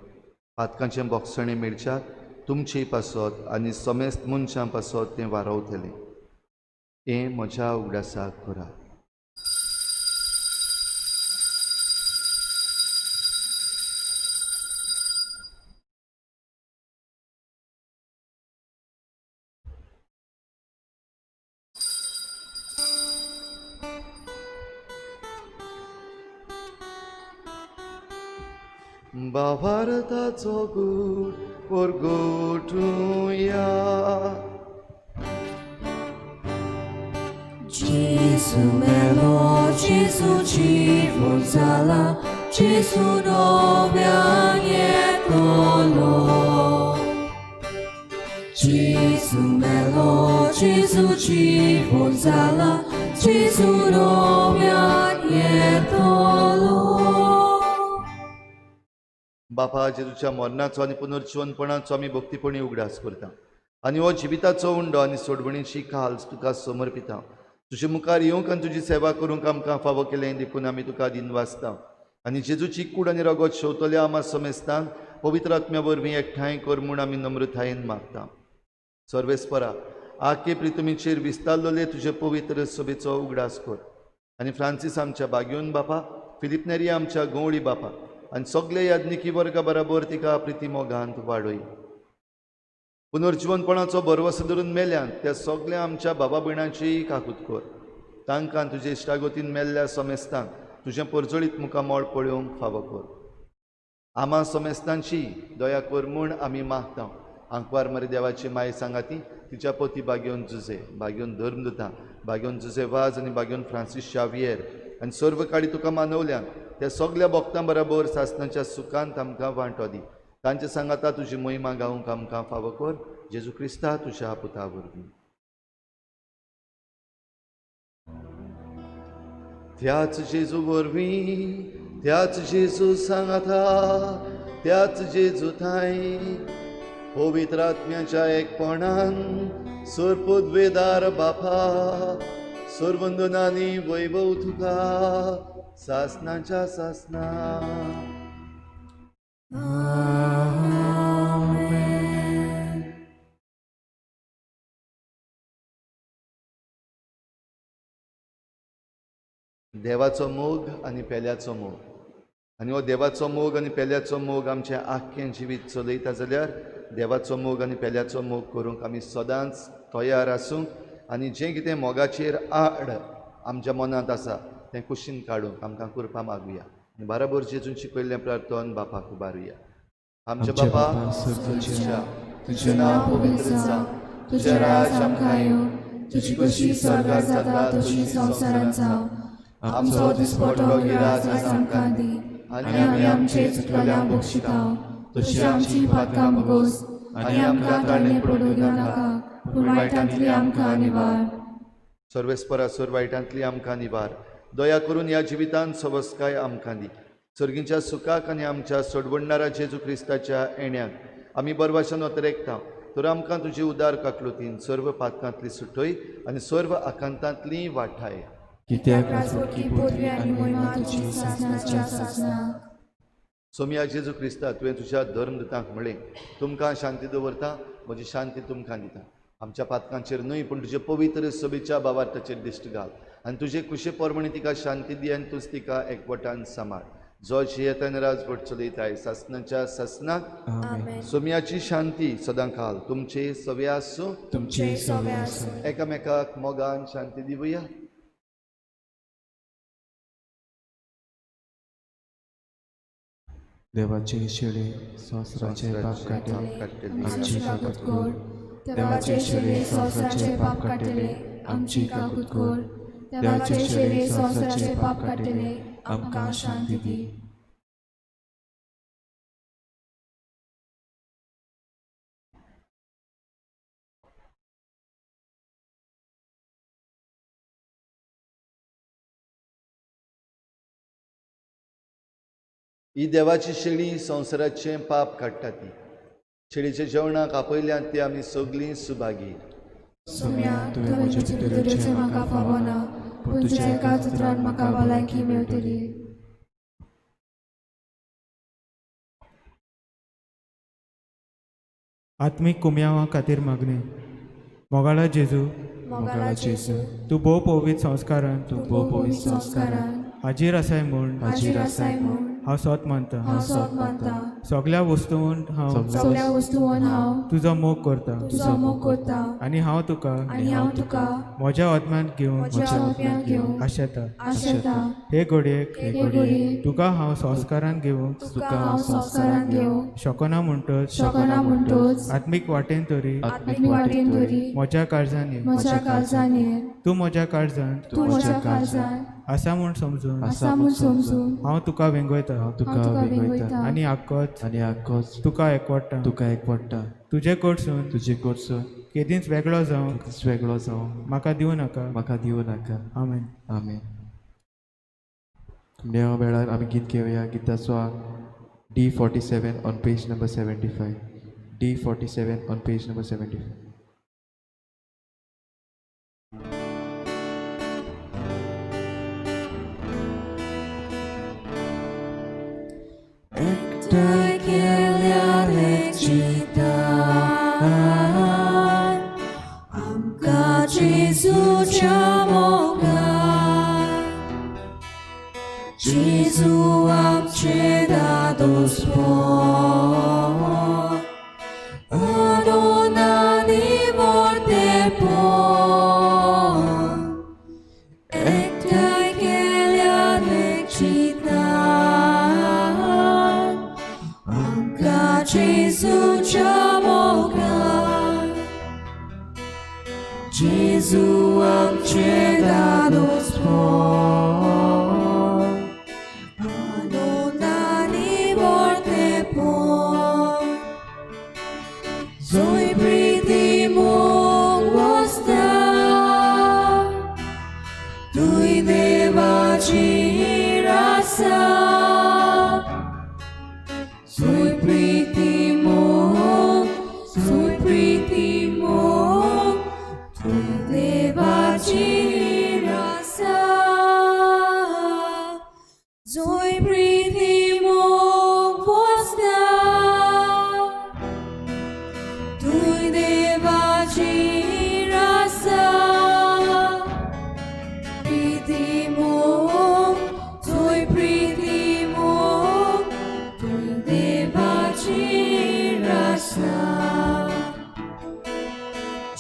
पातकांचें बोगसणें मेळच्याक तुमचे पासत आनी समेस्त मनशां पासत तें वारवतलें. हें म्हज्या उगडासाक करात. भावार्थाचो गूट परगटुया. Gesù melo, Gesù ci जाला, Gesù नव्यान येतलो. Gesù melo, Gesù जिवन जाला, Gesù नव्यान येतलो. बापा, जेजूच्या मरणाचो आनी पुनर्जिवनपणाचो आमी भक्तीपणी उगडास करता आनी हो जिविताचो उंडो आनी सोडवणीची काल तुका समर्पिता. तुजे मुखार येवंक आनी तुजी सेवा करूंक आमकां फावो केलें देखून आमी तुका दिनवासता आनी जेजूची कूड आनी रगत शेवतल्या आमा समेस्तांक पवित्र आत्म्या वरवीं एकठांय कर म्हूण आमी नम्रतायेन मागता. सर्वेस्परा, आखे प्रितमीचेर विस्तारलेले तुजे पवित्र सभेचो उगडास कर आनी फ्रांसीस आमच्या बागयोन बापा, फिलीप नेरी आमच्या गंवळी बापा आनी सगळे याज्ञिकी वर्गा बराबर तिका प्रिती मोगांत वाडय. पुनर्जिवनपणाचो भरवसो धरून मेल्यान त्या सगळ्या आमच्या बाबा भयणांची काकूत कर. तांकां तुजे इश्टागतीन मेल्ल्या समेस्तांक तुजें परजळीत मुखामळ पळोवंक फावो कर. आमा समेस्तांची दया कर म्हूण आमी मागता. आंकवार मरे देवाची माय सांगाती तिच्या पती बागेवन जुजे, बागेवन धर्मदुता, बागेवन जुजे वाज आनी बागेवन फ्रांसीस शावियर आनी सर्व काळी तुका मानवल्यान त्या सगल्या भक्तां बराबर सासणाच्या सुखांत आमकां वांटो दी. तांचे सांगाता तुजी महिमा गावंक आमकां फावो कर. जेजू क्रिस्ता तुज्या पुता वरवीं. त्याच जेजू वरवीं, त्याच जेजू सांगाता, त्याच जेजू थांय पवित्र आत्म्याच्या एकपणान सरपदवेदार बापा, सर्वंदनानी वैभव तुका सासनाच्या सासना. देवाचो मोग आनी पेल्याचो मोग, आनी हो देवाचो मोग आनी पेल्याचो मोग आमचें आख्खें जिवीत चलयता जाल्यार देवाचो मोग आनी पेल्याचो मोग करूंक आमी सदांच तयार आसूंक आनी जें कितें मोगाचेर आड आमच्या मनांत आसा तें कुशीन काडूंक आमकां कृपा मागुया आनी बराबर जेजून शिकयल्लें प्रार्थन बापाक उबारुया. आमच्या बापा स्वर्गाच्या, तुजें नांव पवित्र जावं, तुजें राज आमकां येवं, तुजी कशी स्वर्गार जाता तशी संवसारांत जावं. आमचो दिसपटो गिराज आयज आमकां दी आनी आमी आमचे चुकलेल्यांक बक्षिता तशी आमची पातकां भोगोस आनी आमकां ताणे पडूं दिवं नाका, पूण वायटांतली आमकां निवार. सर्वेस्परा सोर वायटांतली आमकां निवार. दया करून ह्या जिवितांत सवस्काय आमकां दी. सर्गीच्या सुखाक आनी आमच्या सोडवणणारा जेजू क्रिस्ताच्या येण्याक आमी बरवाशान अतरेकता. तर आमकां तुजी उदार काकलुतीन सर्व पातकांतली सुटय आनी सर्व आकांतांतली वाठाय. कित्याक राजवटकी पदवी आनी महिमा तुजी सासणाच्या सासणाक. सोमया जेजू क्रिस्ता, तुवें तुज्या धर्मदुतांक म्हळें, तुमकां शांती दवरता, म्हजी शांती तुमकां दिता. आमच्या पातकांचेर न्हय पूण तुजे पवित्र सभेच्या भावार्थाचेर दिश्ट घाल आनी तुजे कुशे परमणी तिका शांती दी आनी तूंच तिका एकवटान सांबाळ. जो जियेता आनी राजवट चलयताय सासणाच्या सासणाक. आमेन. सोमयाची शांती सदां काल तुमचे सवे आसूं, तुमचे सवे आसूं. एकामेकाक मोगान शांती दिवया. देवाचे शेळे संवसाराचे पाप काडटले, आमची काकूत कर. देवाचे शेळे संवसाराचे पाप काडटले, आमची काकूत कर. देवाचे शेळे संवसाराचे पाप काडटले, आमकां शांती दी. ही देवाची शेळी संवसाराचें पाप काडटा ती शेळीच्या जेवणाक आपयल्यात ती आमी सगळीं सुभागी. सोम्या, तुवें म्हज्या भितर येवचें म्हाका फावना, पूण तुज्या एकाच उतरान म्हाका भलायकी मेळटली. आत्मीक कुमयावा खातीर मागणें. मोगाळा जेजू, मोगाळा जेजू, तूं भोव पवित्र संस्कारान तूं भोव पवित्र संस्कारान हाजीर आसाय म्हूण हाजीर आसाय म्हूण हांव सोत मानता. हांव सोत मानता. सगळ्या वस्तून हांव सगळ्या वस्तून हांव तुजो मोग करता. तुजो मोग करता. आनी हांव तुका आनी हांव तुका म्हज्या आत्म्यांत घेवन म्हज्या आत्म्यांत घेवन आशेता. आशेता. हे घडयेक हे घडयेक तुका हांव संस्कारान घेवंक तुका हांव संस्कारान घेवंक शकना म्हणटच शकना म्हणटच आत्मीक वाटेन तरी आत्मीक वाटेन तरी म्हज्या काळजान ये. म्हज्या काळजान ये. तूं म्हज्या काळजांत तूं म्हज्या काळजान आसा म्हूण समजून आसा म्हूण समजून हांव तुका वेंगयता. हांव तुका वेंगयता. आनी आक्कोच आनी आक्कोच तुका एकवडटा. तुका एकवडटा. तुजे कडसून तुजे कडसून केदींच वेगळो जावंक वेगळो जावंक म्हाका दिवं नाका. म्हाका दिवं नाका. आमेन. आमेन. ह्या वेळार आमी गीत घेवया. गिताचो D47 on page number 75. D47 on page number 75. एकठांय केल्यार एक चिंतान आमकां जेजूच्या मोगान जेजू आमचें दादोसपण आनंदान मोरतेपण एकठांय केल्यार एक चिंतान आमकां जेजूच्या मोगान जेजू आमचें दादोसपण आनंदान मोरतेपण जंय प्रिती मोग वसता थंय देवाची आसा जंय प्रिती मोग जंय प्रिती मोग थंय देवाची आसा जंय प्रिती मोग वसता थंय देवाची आसा प्रिती मोग थंय प्रिती मोग थंय देवाची आसा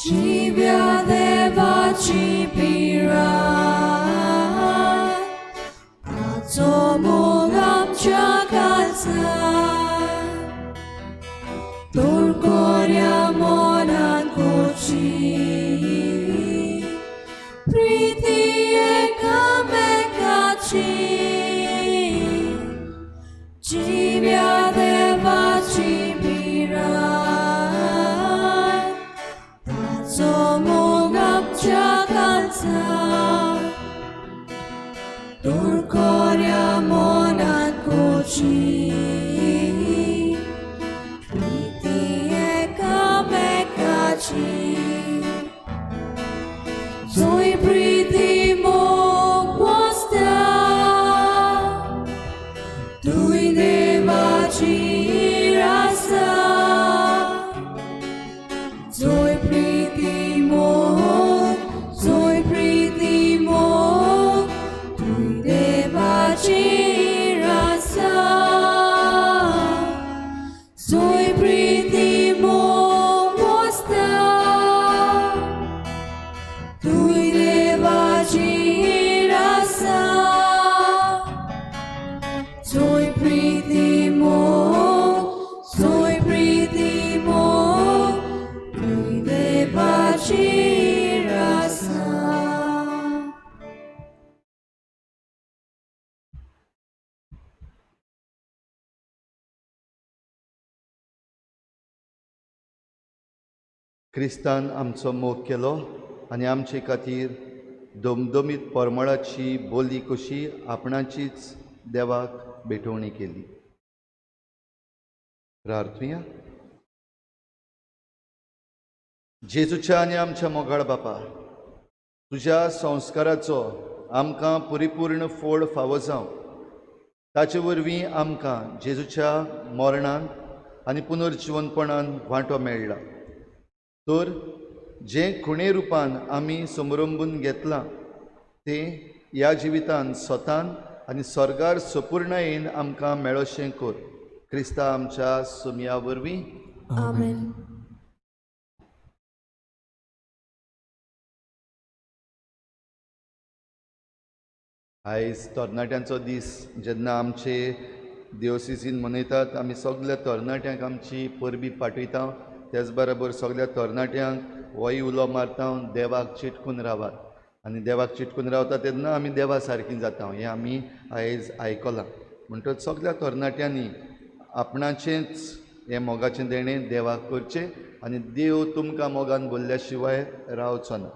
जिव्या देवाची पिराय ताचो मोग आमच्या काळजांत तर कोऱ्या मनान करची प्रिती एकामेकाची जिव्या देवाची पिराय ताचो मोग आमच्या काळजांत तर कोऱ्या मनान करची प्रिती एकामेकाची जंय प्रिती मोग वसता थंय देवाची आसा जंय प्रिती मोग जंय प्रिती मोग थंय देवाची आसा जंय प्रिती मोग वसता थंय देवाची आसा जंय प्रिती मोग जंय प्रिती मोग थंय देवाची आसा. क्रिस्तान आमचो मोग केलो आनी आमचे खातीर दमदमीत परमळाची बोली कशी आपणाचीच देवाक भेटवणी केली. प्रार्थुया. जेजूच्या आनी आमच्या मोगाळ बापा, तुज्या संस्काराचो आमकां परिपूर्ण फोड फावो जावं, ताचे वरवीं आमकां जेजूच्या मरणान आनी पुनर्जिवनपणान वांटो मेळ्ळा. तर जें खुणे रुपान आमी समरंबून घेतलां तें ह्या जिवितान स्वतान आनी स्वर्गार सपूर्णायेन आमकां मेळोशें कर. क्रिस्ता आमच्या सुमया वरवीं. आमेन. आयज तरणाट्यांचो दीस जेन्ना आमचे दिवसीसीन मनयतात, आमी सगल्या तरणाट्यांक आमची परबी पाठयता. त्याच बरोबर सगल्या तरणाट्यांक होय उलो मारता, देवाक चिटकून रावात. आनी देवाक चिटकून रावता तेन्ना आमी देवा सारकी जाता हें आमी आयज आयकलां. म्हणटच सगल्या तरणाट्यांनी आपणाचेंच हें मोगाचें देणें देवाक करचें आनी देव तुमकां मोगान भरल्या शिवाय रावचो ना.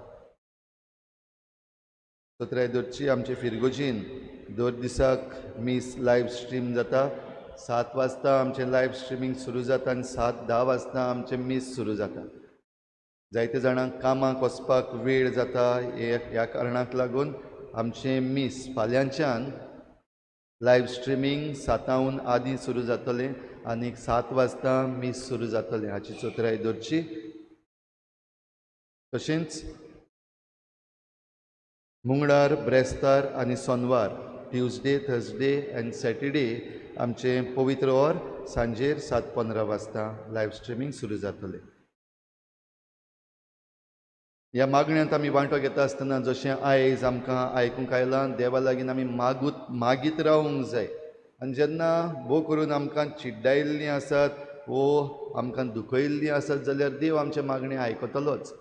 सतराय दरची आमचे फिरगोजीन दर दिसाक मीस लायव स्ट्रीम जाता. 7 वाजता आमचें लायव स्ट्रिमींग सुरू जाता आनी 7:10 वाजता आमचें मीस सुरू जाता. जायते जाणांक कामाक वचपाक वेळ जाता, ह्या कारणाक लागून आमचें मीस फाल्यांच्यान लायव स्ट्रिमींग 7 आदीं सुरू जातलें आनी 7 वाजता मीस सुरू जातलें हाची चतुराय दवरची. तशेंच मंगळार, ब्रेस्तार आनी सोनवार, ट्युजडे, थर्सडे आनी सॅटरडे आमचें पवित्र और सांजेर 7:15 वाजता लायव स्ट्रिमींग सुरू जातलें. ह्या मागण्यांत आमी वांटो घेता आसतना जशें आयज आमकां आयकूंक आयलां, देवा लागीं आमी मागीत रावूंक जाय. आनी जेन्ना भोव करून आमकां चिड्डायल्लीं आसात वो आमकां दुखयल्लीं आसात जाल्यार देव आमचें मागणें आयकतलोच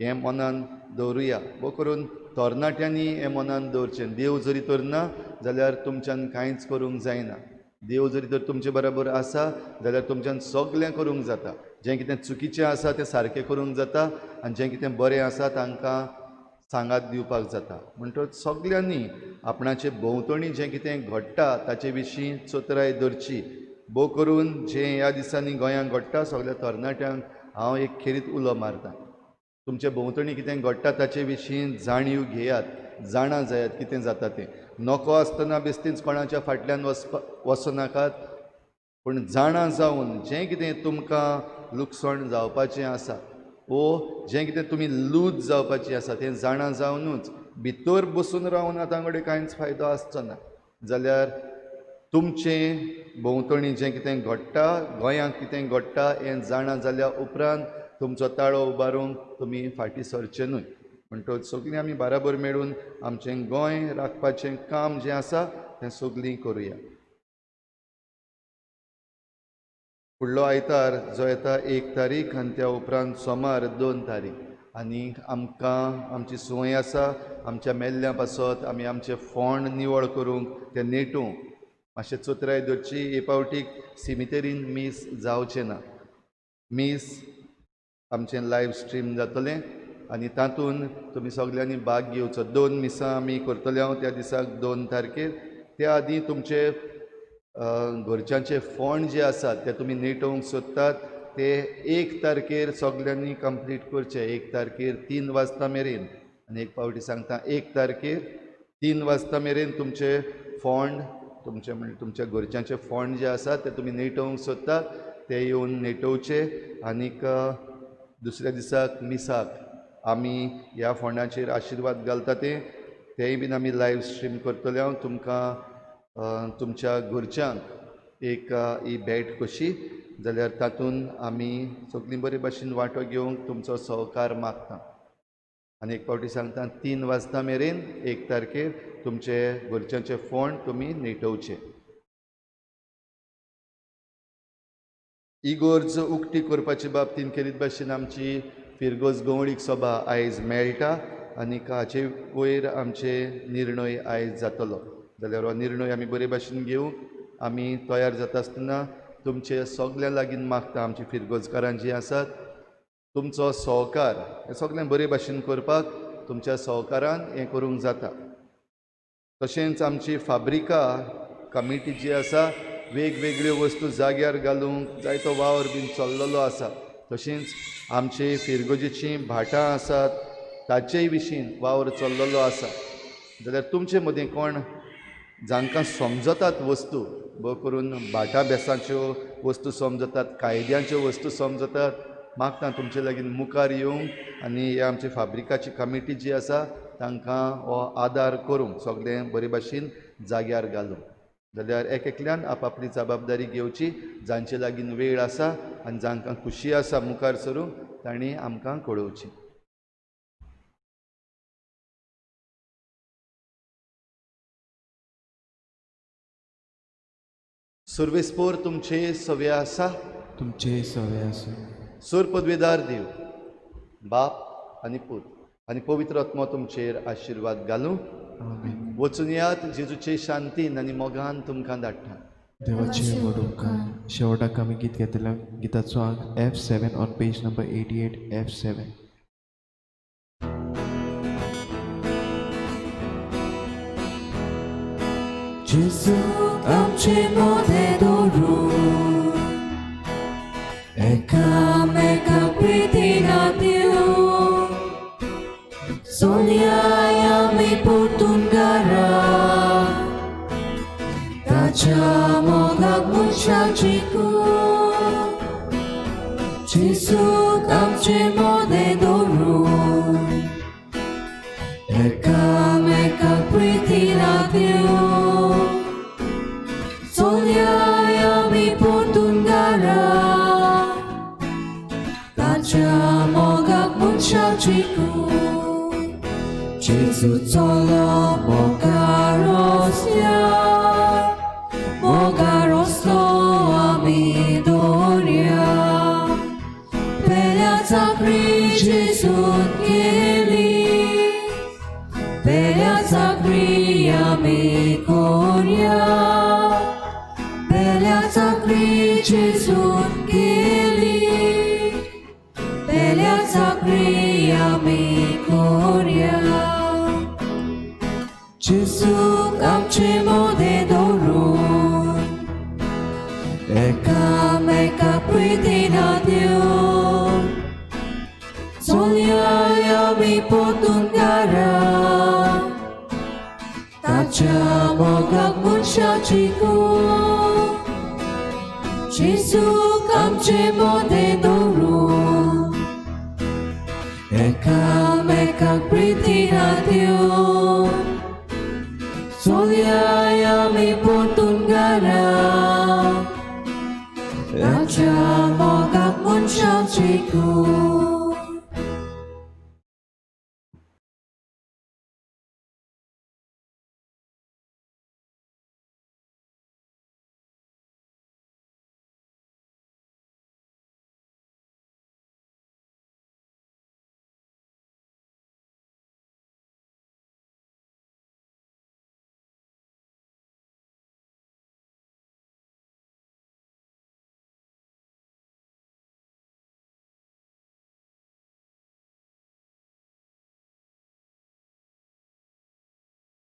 हें मनान दवरुया. भोव करून तरणाट्यांनी हें मनान दवरचें. देव जरी तर ना जाल्यार तुमच्यान कांयच करूंक जायना. देव जरी तर तुमचे बरोबर आसा जाल्यार तुमच्यान सगळें करूंक जाता. जें कितें चुकीचें आसा तें सारकें करूंक जाता आनी जें कितें बरें आसा तांकां सांगात दिवपाक जाता. म्हणटच सगल्यांनी आपणाचे भोंवतणी जें कितें घडटा ताचे विशीं चतुराय दवरची. भोव करून जें ह्या दिसांनी गोंयांत घडटा सगल्या तरणाट्यांक हांव एक खेरीत उलो मारता, तुमचे भोंवतणी कितें घडटा ताचे विशीं जाणीव घेयात, जाणा जायात कितें जाता तें. नको आसतना बेस्तीच कोणाच्या फाटल्यान वचूं नाकात, पूण जाणा जावन जें कितें तुमकां लुकसाण जावपाचें आसा वो जें कितें तुमी लूज जावपाचें आसा तें जाणा जावनूच भितर बसून रावन आतां कडेन कांयच फायदो आसचो ना. जाल्यार तुमचें भोंवतणी जें कितें घडटा, गोंयांत कितें घडटा हें जाणा जाल्या उपरांत तुमचो ताळो उबारूंक तुमी फाटीं सरचें न्हय. म्हणटच सगळीं आमी बाराबर मेळून आमचें गोंय राखपाचें काम जें आसा तें सगळीं करुया. फुडलो आयतार जो येता 1 तारीख आनी त्या उपरांत सोमार 2 तारीख आनी आमकां आमची संवय आसा आमच्या मेल्ल्या पासत आमी आमचें फोंड निवळ करूंक तें नेटूंक मातशें चतुराय दवरची. हे फावटीक सिमितेरीन मीस जावचें ना, मीस आमचें लायव स्ट्रीम जातलें आनी तातूंत तुमी सगल्यांनी भाग घेवचो. 2 मिसां आमी करतले हांव त्या दिसाक 2 तारखेर. त्या आदीं तुमचे घरच्यांचे फोंड जे आसात ते तुमी नेटोवंक सोदतात ते 1 तारखेर सगल्यांनी कंप्लीट करचे. 1 तारखेर 3 वाजता मेरेन, आनी एक फावटी सांगता, 1 तारखेर 3 वाजता मेरेन तुमचे फोंड, तुमचे म्हणजे तुमच्या घरच्यांचे फोंड जे आसात ते तुमी नेटोवंक सोदतात ते येवन नेटोवचे. आनीक दुसऱ्या दिसाक मिसाक आमी ह्या फोंडाचेर आशिर्वाद घालता तेंय बीन आमी लायव स्ट्रीम करतले. हांव तुमकां तुमच्या घरच्यांक एक ही भेट कशी जाल्यार तातूंत आमी सगळीं बरे भाशेन वांटो घेवंक तुमचो सहकार मागता. आनी एक फावटी सांगता, 3 वाजता मेरेन 1 तारखेर तुमचे घरच्यांचे फोंड तुमी नेटोवचे. इगोर्ज उक्ती करपाचे बाबतींत खेरीत भाशेन आमची फिरगोज गवळीक सभा आयज मेळटा आनी हाचे वयर आमचे निर्णय आयज जातलो. जाल्यार हो निर्णय आमी बरे भाशेन घेवंक आमी तयार जाता आसतना तुमचे सगल्या लागीं मागता, आमची फिरगोजकारां जीं आसात तुमचो सहकार हें सगळें बरे भाशेन करपाक तुमच्या सहकारान हें करूंक जाता. तशेंच आमची फाब्रिका कमिटी जी आसा वेगवेगळ्यो वस्तू जाग्यार घालूंक जायतो वावर बीन चल्लेलो आसा. तशेंच आमचे फिरगोजेचीं भाटां आसात ताचेय विशीं वावर चल्लेलो आसा. जाल्यार तुमचे मदीं कोण जांकां समजतात वस्तू, भोव करून भाटां बेसांच्यो वस्तू समजतात, कायद्यांच्यो वस्तू समजतात, मागता तुमचे लागीं मुखार येवंक आनी ह्या आमची फाब्रिकाची कमिटी जी आसा तांकां हो आदार करूंक सगळें बरे भाशेन जाग्यार घालूंक. जाल्यार एक एकल्यान आपापली जबाबदारी घेवची. जांचे लागीं वेळ आसा आनी जांकां खुशी आसा मुखार सरूंक तांणी आमकां कळोवची. सुर्वेस्पोर तुमचे सवे आसा, तुमचे सवे आसूं. सूर पदवेदार देव बाप आनी पूत आनी पवित्र आत्मो तुमचेर आशिर्वाद घालूं. आमेन. वचून यात जेजूचे शांतीन आनी मोगान तुमकां धाडटा. देवाचे व्हड उपकार. शेवटाक आमी गीत घेतल्या. गिताचो आंक F7 on page number 88, F7. Gesù आमचे मोदें दवरून एकामेका प्रितीन दिवन सोलयाय आमी परतून घरा ताच्या मोगाक मनशां जिखून. जेजूक आमचे मोदें दवरून एकामेका प्रितीन दिवन सोलयाय आमी परतून घरा ताच्या मोगाक मनशां जिखून. जेजू चलो मोगा रस्त्यार, मोगा रस्तो आमी दवरया. पेल्या चाकरी जेजून केली, पेल्या चाकरी आमी कोरया. पेल्या चाकरी जेजून केली, पेल्या चाकरी आमी कोरया. जेजूक आमचे मोदें दवरून एकामेका प्रितीन दिवन चलयाय आमी परतून घरा ताच्या मोगाक मनशां जिखून. जेजूक आमचे मोदें दवरून एकामेकाक प्रितीन दिवन चलयाय आमी परतून घरा ताच्या मोगाक मनशां जिखून.